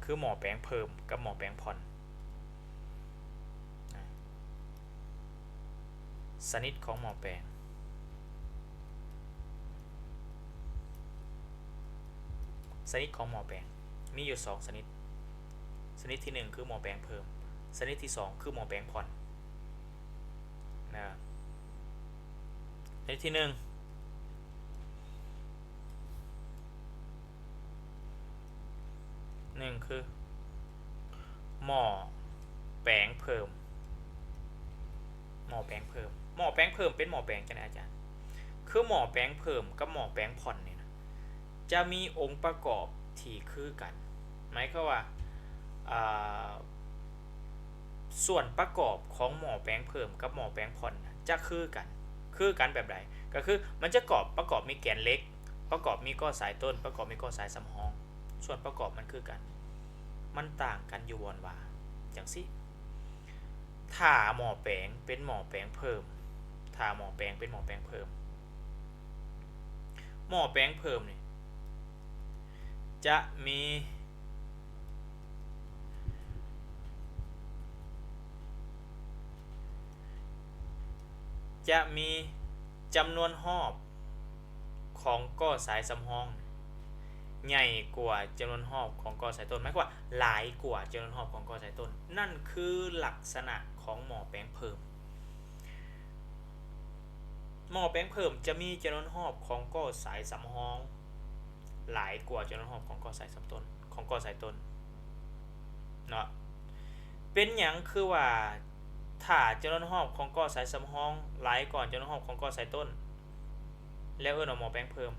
ຄືໝໍ້ແປງເພີ່ມກັບໝໍ້ແປງຜ່ອນ. ຊະນິດຂອງໝໍ້ແປງ, ຊະນິດຂອງໝໍ້ແປງມີຢູ່ສອງຊະນິດ. ຊະນິດທີໜຶ່ງຄືໝໍ້ແປງເພີ່ມ, ຊະນິດທີສອງຄືໝໍ້ແປງຜ່ອນນະ. ຊະນິດທີໜຶ່ງ ໜຶ່ງຄືໝໍ້ແປງເພີ່ມ, ໝໍ້ແປງເພີ່ມ. ໝໍ້ແປງເພີ່ມເປັນໝໍ້ແປງຈັ່ງໃດອາຈານ? ຄືໝໍ້ແປງເພີ່ມກັບໝໍ້ແປງຜ່ອນນີ້ນະ ຈະມີອົງປະກອບທີ່ຄືກັນ. ໝາຍຄວາມວ່າ ເອີ ສ່ວນປະກອບຂອງໝໍ້ແປງເພີ່ມກັບໝໍ້ແປງຜ່ອນນະ ຈະຄືກັນ. ຄືກັນແບບໃດ? ກໍຄືມັນຈະກອບ ປະກອບມີແກນເຫຼັກ, ປະກອບມີກໍສາຍຕົ້ນ, ປະກອບມີກໍສາຍສຳຮອງ. ສ່ວນປະກອບມັນຄືກັນ, ມັນຕ່າງກັນຢູ່ບ່ອນວ່າ ຈັ່ງຊີ້, ຖ້າໝໍ້ແປງເປັນໝໍ້ແປງເພີ່ມ, ຖ້າໝໍ້ແປງເປັນໝໍ້ແປງເພີ່ມ, ໝໍ້ແປງເພີ່ມນີ້ຈະມີ ຈະມີຈຳນວນຮອບຂອງກໍສາຍສຳຮອງໃຫຍ່ກວ່າຈຳນວນຮອບຂອງກໍສາຍຕົ້ນ, ໝາຍຄວາມວ່າຫຼາຍກວ່າຈຳນວນຮອບຂອງກໍສາຍຕົ້ນ. ນັ້ນຄືລັກສະນະຂອງໝໍ້ແປງເພີ່ມ. ໝໍ້ແປງເພີ່ມຈະມີຈຳນວນຮອບຂອງກໍສາຍສຳຮອງຫຼາຍກວ່າຈຳນວນຮອບຂອງກໍສາຍສຳຕົ້ນ, ຂອງກໍສາຍຕົ້ນເນາະ. ເປັນຫຍັງຄືວ່າ ຖ້າຈຳນວນຮອບຂອງກໍສາຍສຳຮອງຫຼາຍກວ່າຈຳນວນຮອບຂອງກໍສາຍຕົ້ນ ແລ້ວເອີ້ນວ່າໝໍ້ແປງເພີ່ມ?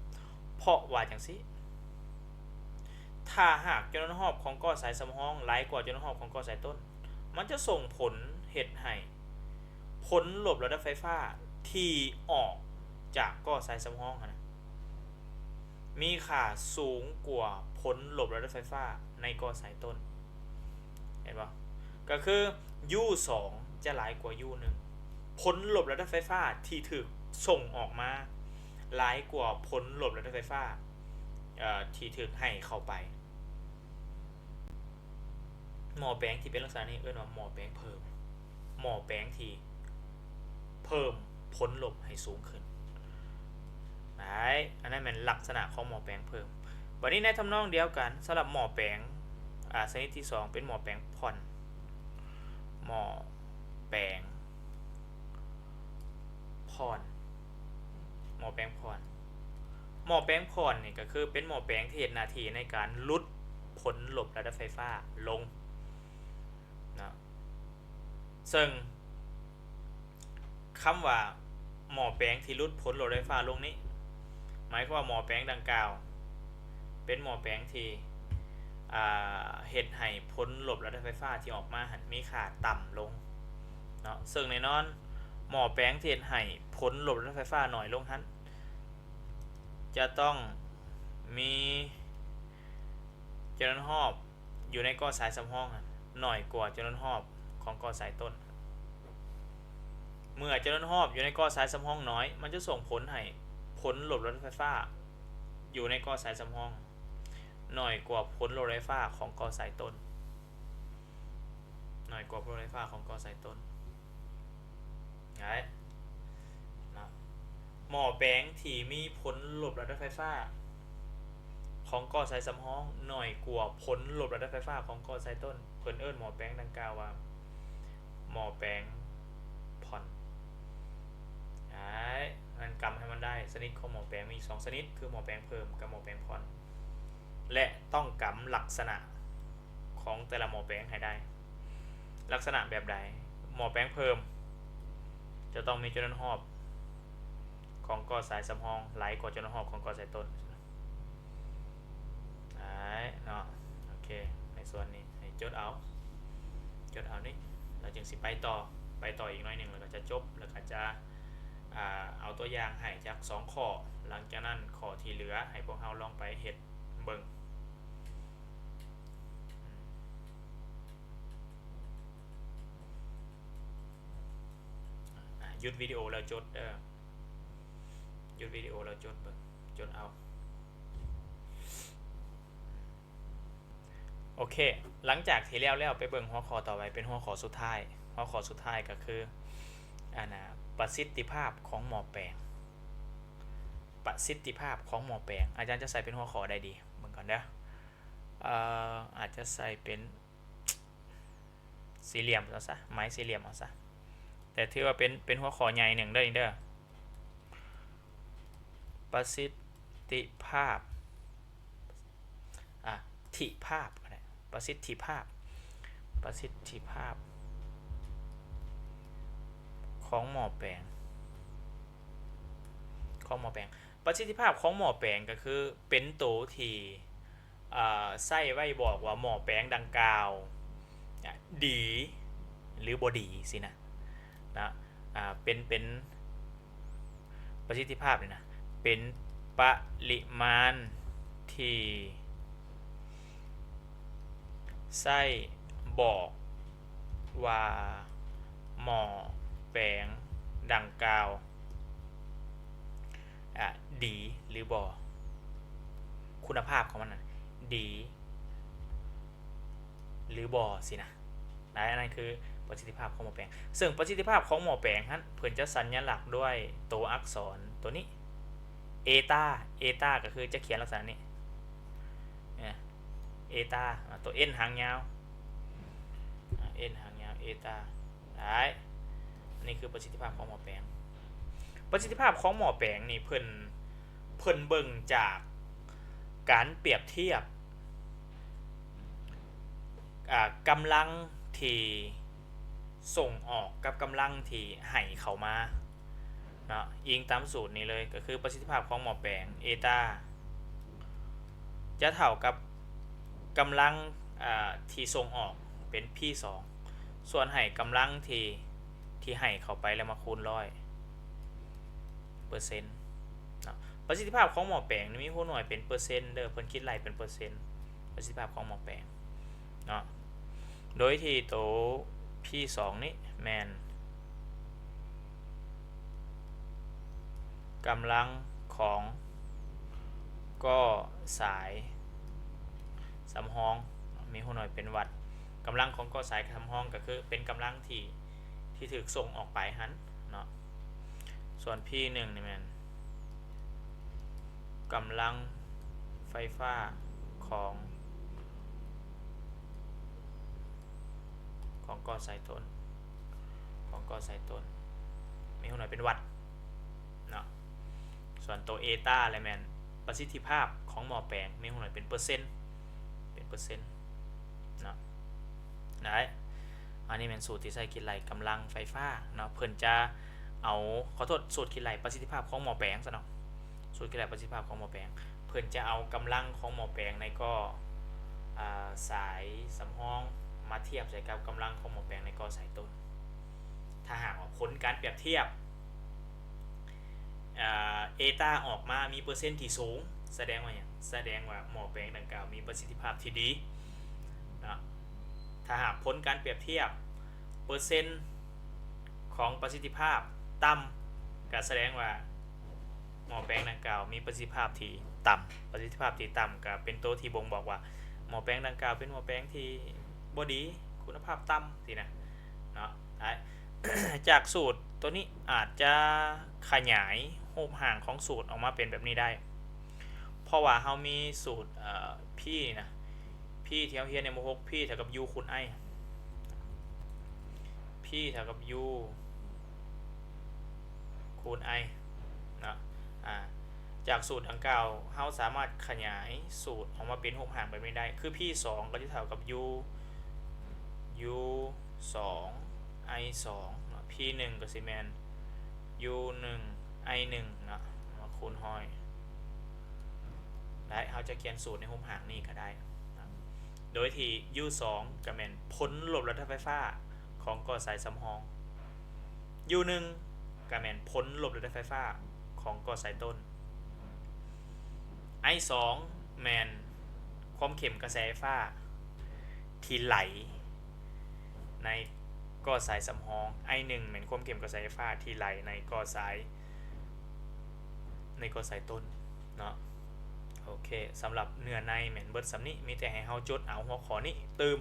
ເພາະວ່າຈັ່ງຊີ້, ຖ້າຫາກຈຳນວນຮອບຂອງກໍສາຍສຳຮອງຫຼາຍກວ່າຈຳນວນຮອບຂອງກໍສາຍຕົ້ນ, ມັນຈະສົ່ງຜົນເຮັດໃຫ້ ຜົນລົບລະດັບໄຟຟ້າທີ່ອອກຈາກກໍສາຍສຳຮອງຫັ້ນນະ ມີຄ່າສູງກວ່າຜົນລົບລະດັບໄຟຟ້າໃນກໍສາຍຕົ້ນ. ເຫັນບໍ່? ກໍຄື U ສອງ ຈະຫຼາຍກວ່າ U ໜຶ່ງ. ຜົນລົບລະດັບໄຟຟ້າທີ່ຖືກສົ່ງອອກມາຫຼາຍກວ່າຜົນລົບລະດັບໄຟຟ້າ ເອີ ທີ່ຖືກໃຫ້ເຂົ້າໄປ. ໝໍ້ແປງທີ່ເປັນລັກສະນະນີ້ເອີ້ນວ່າໝໍ້ແປງເພີ່ມ, ໝໍ້ແປງທີ່ເພີ່ມຜົນລົບໃຫ້ສູງຂຶ້ນ. ໄດ້, ອັນນັ້ນແມ່ນລັກສະນະຂອງໝໍ້ແປງເພີ່ມ. ບັດນີ້ໃນທຳນອງດຽວກັນ, ສຳລັບໝໍ້ແປງ ອາ ຊະນິດທີສອງ ເປັນໝໍ້ແປງຜ່ອນ, ໝໍ້ແປງຜ່ອນ, ໝໍ້ແປງຜ່ອນ. ໝໍ້ແປງຜ່ອນນີ້ກໍຄືເປັນໝໍ້ແປງທີ່ເຮັດໜ້າທີ່ໃນການຫຼຸດຜົນລົບລະດັບໄຟຟ້າລົງເນາະ. ເຊິ່ງຄຳວ່າໝໍ້ແປງທີ່ຫຼຸດຜົນລົບລະດັບໄຟຟ້າລົງນີ້ ໝາຍຄວາມວ່າໝໍ້ແປງດັ່ງກ່າວເປັນໝໍ້ແປງທີ່ ອາ ເຮັດໃຫ້ຜົນລົບລະດັບໄຟຟ້າທີ່ອອກມາຫັ້ນມີຄ່າຕ່ຳລົງເນາະ. ເຊິ່ງແນ່ນອນ ໝໍ້ແປງທີ່ເຮັດໃຫ້ຜົນລົບລະດັບໄຟຟ້າໜ້ອຍລົງຫັ້ນ ຈະຕ້ອງມີຈຳນວນຮອບຢູ່ໃນກໍສາຍສຳຮອງໜ້ອຍກວ່າຈຳນວນຮອບຂອງກໍສາຍຕົ້ນ. ເມື່ອຈຳນວນຮອບຢູ່ໃນກໍສາຍສຳຮອງໜ້ອຍ, ມັນຈະສົ່ງຜົນໃຫ້ຜົນລົບລະດັບໄຟຟ້າຢູ່ໃນກໍສາຍສຳຮອງໜ້ອຍກວ່າຜົນລົບລະດັບໄຟຟ້າຂອງກໍສາຍຕົ້ນ. ໜ້ອຍກວ່າຜົນລົບໄຟຟ້າຂອງກໍສາຍຕົ້ນ. ໄດ້ເນາະ. ໝໍ້ແປງທີ່ມີຜົນລົບລະດັບໄຟຟ້າຂອງກໍສາຍສຳຮອງໜ້ອຍກວ່າຜົນລົບລະດັບໄຟຟ້າຂອງກໍສາຍຕົ້ນ, ເພິ່ນເອີ້ນໝໍ້ແປງດັ່ງກ່າວວ່າໝໍ້ແປງຜ່ອນ. ໄດ້, ນັ້ນກຳໃຫ້ມັນໄດ້, ຊະນິດຂອງໝໍ້ແປງມີສອງຊະນິດ ຄືໝໍ້ແປງເພີ່ມກັບໝໍ້ແປງຜ່ອນ. ແລະ ຕ້ອງກຳລັກສະນະຂອງແຕ່ລະໝໍ້ແປງໃຫ້ໄດ້. ລັກສະນະແບບໃດ? ໝ ໝໍ້ແປງເພີ່ມ ຈະຕ້ອງມີຈຳນວນຮອບຂອງກໍສາຍສຳຮອງຫຼາຍກວ່າຈຳນວນຮອບຂອງກໍສາຍຕົ້ນ. ໄດ້ເນາະ ໂອເຄ ໃນສ່ວນນີ້ໃຫ້ຈົດເອົາ ຈົດເອົານີ້ ແລ້ວຈຶ່ງຊິໄປຕໍ່ ໄປຕໍ່ອີກໜ້ອຍໜຶ່ງ ແລ້ວກໍຈະຈົບ ແລ້ວກໍຈະ ອ່າ ເອົາຕົວຢ່າງໃຫ້ຈັກສອງຂໍ້ ຫຼັງຈາກນັ້ນຂໍ້ທີ່ເຫຼືອໃຫ້ພວກເຮົາລອງໄປເຮັດເບິ່ງ. ອ່າ ຢຸດວິດີໂອແລ້ວຈົດເດີ ຢຸດວິດີໂອແລ້ວຈົດເບິ່ງ ຈົດເອົາ. ໂອເຄ ຫຼັງຈາກທີ່ແລ້ວແລ້ວ ໄປເບິ່ງຫົວຂໍ້ຕໍ່ໄປ ເປັນຫົວຂໍ້ສຸດທ້າຍ. ຫົວຂໍ້ສຸດທ້າຍກໍຄື ອັນນ່າ ປະສິດທິພາບຂອງໝໍ້ແປງ ປະສິດທິພາບຂອງໝໍ້ແປງ. ອາຈານຈະໃສ່ເປັນຫົວຂໍ້ໃດດີ ເບິ່ງກ່ອນເດີ. ເອີ ອາດຈະໃສ່ເປັນສີ່ຫຼ່ຽມເອົາຊະ ໄມ້ສີ່ຫຼ່ຽມເອົາຊະ ແຕ່ຖືວ່າເປັນ ເປັນຫົວຂໍ້ໃຫຍ່ໜຶ່ງເດີນີ້ເດີ. ປະສິດທິພາບ ອາ ທິພາບກໍໄດ້ ປະສິດທິພາບ ປະສິດທິພາບຂອງໝໍ້ແປງ ຂອງໝໍ້ແປງ. ປະສິດທິພາບຂອງໝໍ້ແປງກໍຄືເປັນໂຕທີ່ ເອີ ໃຊ້ໄວ້ບອກວ່າໝໍ້ແປງດັ່ງກ່າວ ອາ ດີ ຫຼື ບໍ່ດີຊີ້ນະ ນະ ອາ ເປັນ ເປັນປະສິດທິພາບນີ້ນະ ເປັນປະລິມານທີ່ໃຊ້ບອກວ່າໝໍ້ແປງດັ່ງກ່າວ ອາ ດີ ຫຼື ບໍ່ ຄຸນນະພາບຂອງມັນນະ ດີ ຫຼື ບໍ່ ຊີ້ນະ ໄດ້ ອັນນັ້ນຄືປະສິດທິພາບຂອງໝໍ້ແປງ. ເຊິ່ງປະສິດທິພາບຂອງໝໍ້ແປງຫັ້ນ ເພິ່ນຈະສັນຍະລັກດ້ວຍໂຕອັກສອນໂຕນີ້ ເອຕາ ເອຕາກໍຄືຈະຂຽນລັກສະນະນີ້ ເອຕາ ໂຕເອັນຫາງຍາວ ເອັນຫາງຍາວ ເອຕາ ໄດ້ ອັນນີ້ຄືປະສິດທິພາບຂອງໝໍ້ແປງ. ປະສິດທິພາບຂອງໝໍ້ແປງນີ້ ເພິ່ນ ເພິ່ນເບິ່ງຈາກການປຽບທຽບ ອາ ກຳລັງທີ່ສົ່ງອອກກັບກຳລັງທີ່ໃຫ້ເຂົ້າມາເນາະ ອີງຕາມສູດນີ້ເລີຍ ກໍຄືປະສິດທິພາບຂອງໝໍ້ແປງ ເອຕາ ຈະເທົ່າກັບກຳລັງ ອາ ທີ່ສົ່ງອອກເປັນ P ສອງ ສ່ວນໃຫ້ກຳລັງທີ່ ທີ່ໃຫ້ເຂົ້າໄປແລ້ວມາຄູນຮ້ອຍເປີເຊັນເນາະ. ປະສິດທິພາບຂອງໝໍ້ແປງນີ້ມີຫົວໜ່ວຍເປັນເປີເຊັນເດີ ເພິ່ນຄິດໄລ່ເປັນເປີເຊັນ ປະສິດທິພາບຂອງໝໍ້ແປງເນາະ ໂດຍທີ່ໂຕ P ສອງນີ້ແມ່ນ ກຳລັງຂອງກໍສາຍສຳຮອງ ມີຫົວໜ່ວຍເປັນວັດ. ກຳລັງຂອງກໍສາຍສຳຮອງກໍຄືເປັນກຳລັງທີ່ ທີ່ຖືກສົ່ງອອກໄປຫັ້ນເນາະ. ສ່ວນ P ໜຶ່ງນີ້ແມ່ນກຳລັງໄຟຟ້າຂອງ ຂອງກໍສາຍຕົ້ນ ຂອງກໍສາຍຕົ້ນ ມີຫົວໜ່ວຍເປັນວັດເນາະ. ສ່ວນໂຕເອຕາແລ້ວແມ່ນປະສິດທິພາບຂອງໝໍ້ແປງ ມີຫົວໜ່ວຍເປັນເປີເຊັນ ເປັນເປີເຊັນເນາະ. ໄດ້ ອັນນີ້ແມ່ນສູດທີ່ໃຊ້ຄິດໄລ່ກຳລັງໄຟຟ້າເນາະ ເພິ່ນຈະເອົາ ຂໍໂທດ ສູດຄິດໄລ່ປະສິດທິພາບຂອງໝໍ້ແປງຊະເນາະ ສູດຄິດໄລ່ປະສິດທິພາບຂອງໝໍ້ແປງ ເພິ່ນຈະເອົາກຳລັງຂອງໝໍ້ແປງໃນກໍ ອາ ສາຍສຳຮອງມາທຽບໃສ່ກັບກຳລັງຂອງໝໍ້ແປງໃນກໍສາຍຕົ້ນ. ຖ້າຫາກວ່າຜົນການປຽບທຽບ ອາ ເອຕາອອກມາມີເປີເຊັນທີ່ສູງ ສະແດງວ່າຫຍັງ? ສະແດງວ່າໝໍ້ແປງດັ່ງກ່າວມີປະສິດທິພາບທີ່ດີເນາະ. ຖ້າຫາກຜົນການປຽບທຽບເປີເຊັນຂອງປະສິດທິພາບຕ່ຳ ກໍສະແດງວ່າໝໍ້ແປງດັ່ງກ່າວມີປະສິດທິພາບທີ່ຕ່ຳ. ປະສິດທິພາບທີ່ຕ່ຳກໍເປັນໂຕທີ່ບົ່ງບອກວ່າໝໍ້ແປງດັ່ງກ່າວເປັນໝໍ້ແປງທີ່ບໍ່ດີ ຄຸນນະພາບຕ່ຳ ຊີ້ນະເນາະ. ຈາກສູດໂຕນີ້ອາດຈະຂະຫຍາຍຮູບຮ່າງຂອງສູດອອກມາເປັນແບບນີ້ໄດ້ ເພາະວ່າເຮົາມີສູດ ເອີ P ນີ້ນະ P ທີ່ເຮົາຮຽນໃນມໍຫົກ P ເທົ່າກັບ U ຄູນ I P ເທົ່າກັບ U ຄູນ I ເນາະ. ອາ ຈາກສູດດັ່ງກ່າວ ເຮົາສາມາດຂະຫຍາຍສູດອອກມາເປັນຮູບຮ່າງແບບນີ້ໄດ້ ຄື P ສອງ ກໍຈະເທົ່າກັບ U U ສອງ I ສອງເນາະ P ໜຶ່ງກໍຊິແມ່ນ U ໜຶ່ງ I ໜຶ່ງເນາະ ມາຄູນຮ້ອຍໄດ້. ເຮົາຈະຂຽນສູດໃນຮູບຮ່າງນີ້ກໍໄດ້ເນາະ ໂດຍທີ່ U ສອງກໍແມ່ນຜົນລົບລະດັບໄຟຟ້າຂອງກໍສາຍສຳຮອງ, U ໜຶ່ງກໍແມ່ນຜົນລົບລະດັບໄຟຟ້າຂອງກໍສາຍຕົ້ນ, I ສອງແມ່ນຄວາມເຂັ້ມກະແສໄຟຟ້າທີ່ໄຫຼ ໃນກໍສາຍສຳຮອງ, I ໜຶ່ງແມ່ນຄວາມເຂັ້ມກະແສໄຟຟ້າທີ່ໄຫຼໃນກໍສາຍ ໃນກໍສາຍຕົ້ນເນາະ. ໂອເຄ ສຳລັບເນື້ອໃນແມ່ນເບິດສ່ຳນີ້ ມີແຕ່ໃຫ້ເຮົາຈົດເອົາຫົວຂໍ້ນີ້ຕື່ມ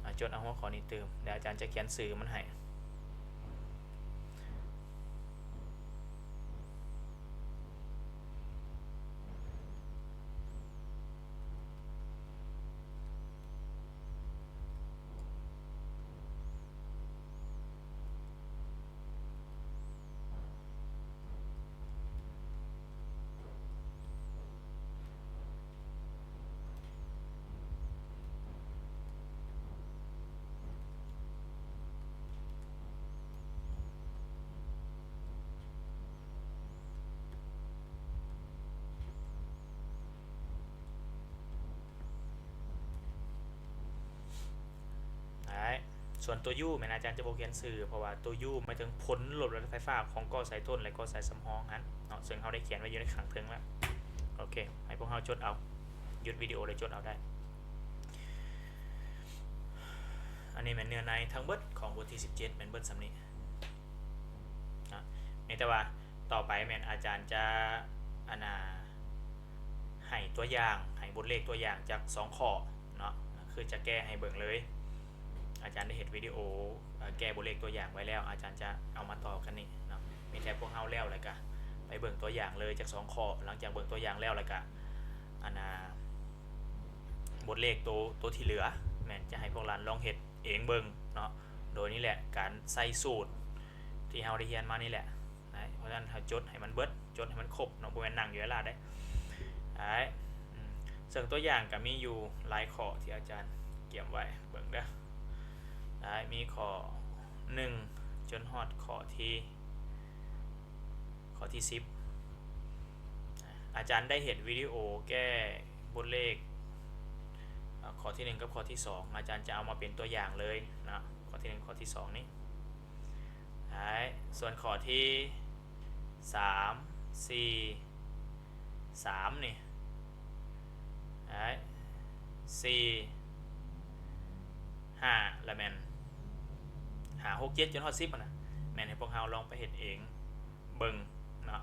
ອາ ຈົດເອົາຫົວຂໍ້ນີ້ຕື່ມ ແລ້ວອາຈານຈະຂຽນຊື່ມັນໃຫ້. ໄດ້ ສ່ວນຕົວ U ແມ່ນອາຈານຈະບໍ່ຂຽນຊື່ ເພາະວ່າຕົວ U ໝາຍເຖິງຜົນລົບລະດັບໄຟຟ້າຂອງກໍສາຍຕົ້ນ ແລະ ກໍສາຍສຳຮອງຫັ້ນເນາະ ເຊິ່ງເຮົາໄດ້ຂຽນໄວ້ຢູ່ໃນຂ້າງເທິງແລ້ວ. ໂອເຄ ໃຫ້ພວກເຮົາຈົດເອົາ ຢຸດວິດີໂອແລ້ວຈົດເອົາໄດ້. ອັນນີ້ແມ່ນເນື້ອໃນທັງເບິດຂອງບົດທີສິບເຈັດ ແມ່ນເບິດສ່ຳນີ້ເນາະ. ມີແຕ່ວ່າຕໍ່ໄປແມ່ນອາຈານຈະ ອັນນ່າ ໃຫ້ຕົວຢ່າງ ໃຫ້ບົດເລກຕົວຢ່າງຈັກສອງຂໍ້ເນາະ ຄືຈະແກ້ໃຫ້ເບິ່ງເລີຍ. ອາຈານໄດ້ເຮັດວິດີໂອ ເອີ ແກ້ບົດເລກຕົວຢ່າງໄວ້ແລ້ວ ອາຈານຈະເອົາມາຕໍ່ກັນນີ້ເນາະ. ມີແຕ່ພວກເຮົາແລ້ວ ແລ້ວກະໄປເບິ່ງຕົວຢ່າງເລີຍຈັກສອງຂໍ້. ຫຼັງຈາກເບິ່ງຕົວຢ່າງແລ້ວ ແລ້ວກະ ອັນນ່າ ບົດເລກໂຕ ໂຕທີ່ເຫຼືອ ແມ່ນຈະໃຫ້ພວກຫຼານລອງເຮັດເອງເບິ່ງເນາະ. ໂດຍນີ້ແຫຼະ ການໃສ່ສູດທີ່ເຮົາໄດ້ຮຽນມານີ້ແຫຼະ. ໄດ້ ເພາະສະນັ້ນເຮົາຈົດໃຫ້ມັນເບິດ ຈົດໃຫ້ມັນຄົບເນາະ ບໍ່ແມ່ນນັ່ງຢູ່ເວລາໃດ໋. ໄດ້ ອືມ ເຊິ່ງຕົວຢ່າງກໍມີຢູ່ຫຼາຍຂໍ້ທີ່ອາຈານກຽມໄວ້ ເບິ່ງເດີ. ໄດ້ ມີຂໍ້ໜຶ່ງຈົນຮອດຂໍ້ທີ ຂໍ້ທີສິບ ອາຈານໄດ້ເຮັດວິດີໂອແກ້ບົດເລກ ອາ ຂໍ້ທີໜຶ່ງກັບຂໍ້ທີສອງ ອາຈານຈະເອົາມາເປັນຕົວຢ່າງເລີຍເນາະ ຂໍ້ທີໜຶ່ງ ຂໍ້ທີສອງນີ້. ໄດ້ ສ່ວນຂໍ້ທີສາມ ສີ່ ສາມນີ້ ໄດ້ ສີ່ ຫ້າ ລະແມ່ນ ຫ້າ ຫົກ ເຈັດ ຈົນຮອດສິບຫັ້ນນະ ແມ່ນໃຫ້ພວກເຮົາລອງໄປເຮັດເອງເບິ່ງເນາະ.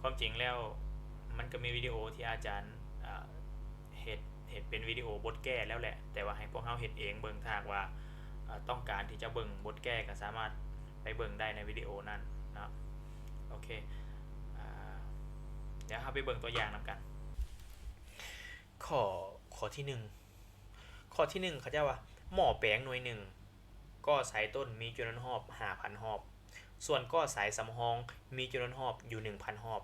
ຄວາມຈິງແລ້ວມັນກໍມີວິດີໂອທີ່ອາຈານ ເອີ ເຮັດ ເຮັດເປັນວິດີໂອບົດແກ້ແລ້ວແຫຼະ ແຕ່ວ່າໃຫ້ພວກເຮົາເຮັດເອງເບິ່ງ. ຖ້າຫາກວ່າ ເອີ ຕ້ອງການທີ່ຈະເບິ່ງບົດແກ້ ກໍສາມາດໄປເບິ່ງໄດ້ໃນວິດີໂອນັ້ນເນາະ. ໂອເຄ ອາ ດຽວເຮົາໄປເບິ່ງຕົວຢ່າງນຳກັນ. ຂໍ້ ຂໍ້ທີໜຶ່ງ ຂໍ້ທີໜຶ່ງ ເຂົາເຈົ້າວ່າ ໝໍ້ແປງໜ່ວຍໜຶ່ງ ກໍສາຍຕົ້ນມີຈຳນວນຮອບຫ້າພັນຮອບ, ສ່ວນກໍສາຍສຳຮອງມີຈຳນວນຮອບຢູ່ໜຶ່ງພັນຮອບ.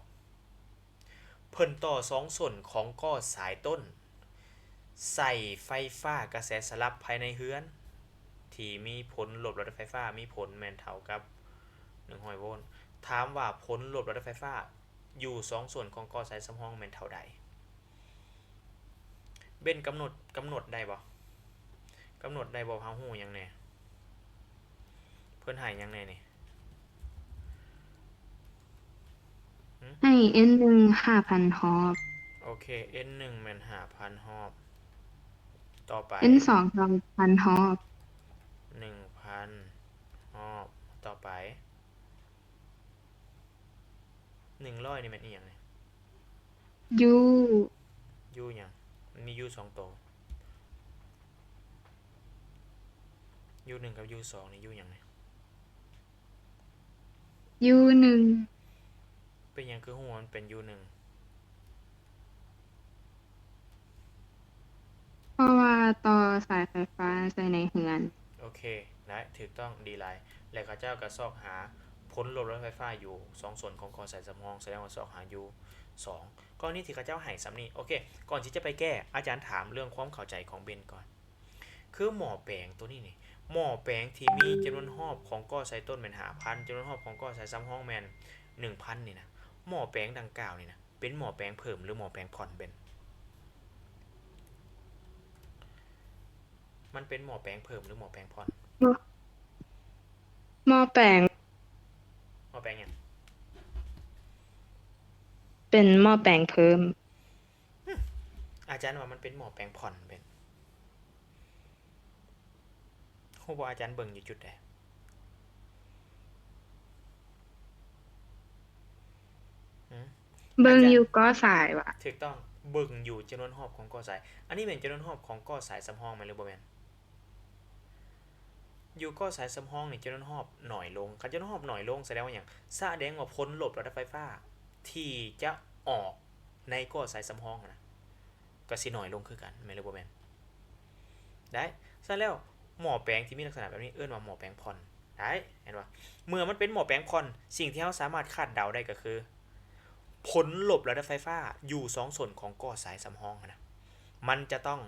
ເພິ່ນຕໍ່ສອງສົ້ນຂອງກໍສາຍຕົ້ນ ໃສ່ໄຟຟ້າກະແສສະຫຼັບພາຍໃນເຮືອນ ທີ່ມີຜົນລົບລະດັບໄຟຟ້າມີຜົນແມ່ນເທົ່າກັບໜຶ່ງຮ້ອຍໂວນ. ຖາມວ່າຜົນລົບລະດັບໄຟຟ້າຢູ່ສອງສົ້ນຂອງກໍສາຍສຳຮອງແມ່ນເທົ່າໃດ? ເບັນກຳນົດ ກຳນົດໄດ້ບໍ່? ກຳນົດໄດ້ບໍ່? ເຮົາຮູ້ຫຍັງແດ່? ເພິ່ນໃຫ້ຫຍັງແດ່ນີ້? ຫຶ? ໃຫ້ N ໜຶ່ງ ຫ້າພັນຮອບ. ໂອເຄ N ໜຶ່ງແມ່ນຫ້າພັນຮອບ. ຕໍ່ໄປ N ສອງ ສອງພັນຮອບ. ໜຶ່ງພັນຮອບ. ຕໍ່ໄປ ໜຶ່ງຮ້ອຍນີ້ແມ່ນອີ່ຫຍັງນີ້? U U ຫຍັງ? ມັນມີ U ສອງໂຕ. U ໜຶ່ງກັບ U ສອງນີ້ U ຫຍັງນີ້? U ໜຶ່ງ. ເປັນຫຍັງຄືຮູ້ວ່າມັນເປັນ U ໜຶ່ງ? ເພາະວ່າຕໍ່ສາຍໄຟຟ້າໃສ່ໃນເຮືອນ. ໂອເຄ ໄດ້ ຖືກຕ້ອງ ດີຫຼາຍ. ແລະ ເຂົາເຈົ້າກໍຊອກຫາຜົນລົບລະດັບໄຟຟ້າຢູ່ສອງສ່ວນຂອງກໍສາຍສຳຮອງ, ສະແດງວ່າຊອກຫາຢູ່ສອງ ກໍລະນີທີ່ເຂົາເຈົ້າໃຫ້ສ່ຳນີ້. ໂອເຄ ກ່ອນທີ່ຈະໄປແກ້, ອາຈານຖາມເລື່ອງຄວາມເຂົ້າໃຈຂອງເບັນກ່ອນ. ຄືໝໍ້ແປງໂຕນີ້ນີ້, ໝໍ້ແປງທີ່ມີຈຳນວນຮອບຂອງກໍ້ສາຍຕົ້ນແມ່ນຫ້າພັນ, ຈຳນວນຮອບຂອງກໍ້ສາຍສຳຮອງແມ່ນໜຶ່ງພັນນີ້ນະ, ໝໍ້ແປງດັ່ງກ່າວນີ້ນະ ເປັນໝໍ້ແປງເພີ່ມ ຫຼື ໝໍ້ແປງຜ່ອນເປັນ? ມັນເປັນໝໍ້ແປງເພີ່ມ ຫຼື ໝໍ້ແປງຜ່ອນ? ໝໍ້ ໝໍ້ແປງ ໝໍ້ແປງຫຍັງ? ເປັນໝໍ້ແປງເພີ່ມ. ອາຈານວ່າມັນເປັນໝໍ້ແປງຜ່ອນເປັນ. ຮູ້ບໍ່ອາຈານເບິ່ງຢູ່ຈຸດໃດ? ຫືມ? ເບິ່ງຢູ່ກໍ້ສາຍຫວາ? ຖືກຕ້ອງ, ເບິ່ງຢູ່ຈຳນວນຮອບຂອງກໍ້ສາຍ. ອັນນີ້ແມ່ນຈຳນວນຮອບຂອງກໍ້ສາຍສຳຮອງແມ່ນ ຫຼື ບໍ່ແມ່ນ? ຢູ່ກໍ້ສາຍສຳຮອງນີ້ຈຳນວນຮອບໜ້ອຍລົງ. ຄັນຈຳນວນຮອບໜ້ອຍລົງສະແດງວ່າຫຍັງ? ສະແດງວ່າຜົນລົບລະດັບໄຟຟ້າທີ່ຈະອອກໃນກໍ້ສາຍສຳຮອງຫັ້ນນະ ກໍຊິໜ້ອຍລົງຄືກັນ ແມ່ນ ຫຼື ບໍ່ແມ່ນ? ໄດ້. ສະນັ້ນແລ້ວ ໝໍ້ແປງທີ່ມີລັກສະນະແບບນີ້ເອີ້ນວ່າໝໍ້ແປງຜ່ອນ. ໄດ້ ເຫັນບໍ່? ເມື່ອມັນເປັນໝໍ້ແປງຜ່ອນ, ສິ່ງທີ່ເຮົາສາມາດຄາດເດົາໄດ້ກໍຄື ຜົນລົບລະດັບໄຟຟ້າຢູ່ສອງສົ້ນຂອງກໍ້ສາຍສຳຮອງຫັ້ນນະ ມັນຈະຕ້ອງ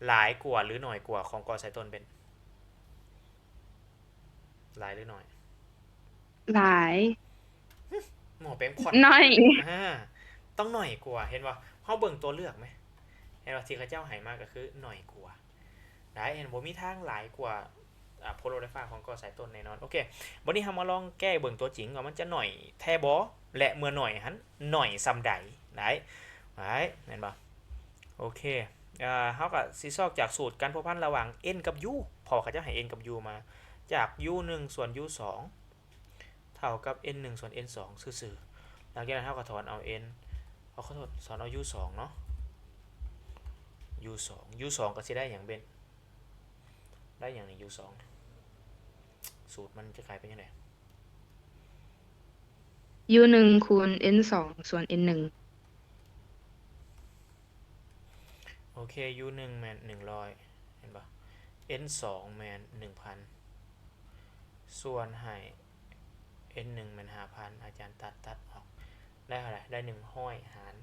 ຫຼາຍກວ່າ ຫຼື ໜ້ອຍກວ່າຂອງກໍ້ສາຍຕົ້ນເປັນ? ຫຼາຍ ຫຼື ໜ້ອຍ? ຫຼາຍ. ຫືມ ໝໍ້ແປງຜ່ອນ ໜ້ອຍ. ອາ ຕ້ອງໜ້ອຍກວ່າ ເຫັນບໍ່? ເຮົາເບິ່ງຕົວເລືອກແມ ເຫັນບໍ່? ທີ່ເຂົາເຈົ້າໃຫ້ມາກໍຄືໜ້ອຍກວ່າ. ໄດ້ ເຫັນບໍ່? ມີທາງຫຼາຍກວ່າ ອາ ໂພໂລໄຟຟ້າຂອງກໍ້ສາຍຕົ້ນແນ່ນອນ. ໂອເຄ ບັດນີ້ເຮົາມາລອງແກ້ເບິ່ງຕົວຈິງວ່າມັນຈະໜ້ອຍແທ້ບໍ່ ແລະ ເມື່ອໜ້ອຍຫັ້ນໜ້ອຍສ່ຳໃດ. ໄດ້ ໄດ້ ແມ່ນບໍ່? ໂອເຄ ເຮົາກໍຊິຊອກຈາກສູດການພົວພັນລະຫວ່າງ N ກັບ U ເພາະວ່າເຂົາເຈົ້າໃຫ້ N ກັບ U ມາ ຈາກ U ໜຶ່ງ ສ່ວນ U ສອງ ເທົ່າກັບ N ໜຶ່ງ ສ່ວນ N ສອງ ຊື່ໆ. ຫຼັງຈາກນັ້ນເຮົາກໍຖອນເອົາ N ເອົາ ຂໍໂທດ ຖອນເອົາ U ສອງເນາະ U ສອງ U ສອງກໍຊິໄດ້ຫຍັງເບັນ? ໄດ້ຫຍັງນີ້ U ສອງ ສູດມັນຈະກາຍເປັນຈັ່ງໃດ? U ໜຶ່ງ ຄູນ N ສອງ ສ່ວນ N ໜຶ່ງ. ໂອເຄ U ໜຶ່ງ ແມ່ນໜຶ່ງຮ້ອຍ ເຫັນບໍ່? N ສອງ ແມ່ນໜຶ່ງພັນ ສ່ວນໃຫ້ N ໜຶ່ງ ແມ່ນຫ້າພັນ ອາຈານຕັດ ຕັດອອກ ໄດ້ເທົ່າໃດ? ໄດ້ໜຶ່ງຮ້ອຍຫານ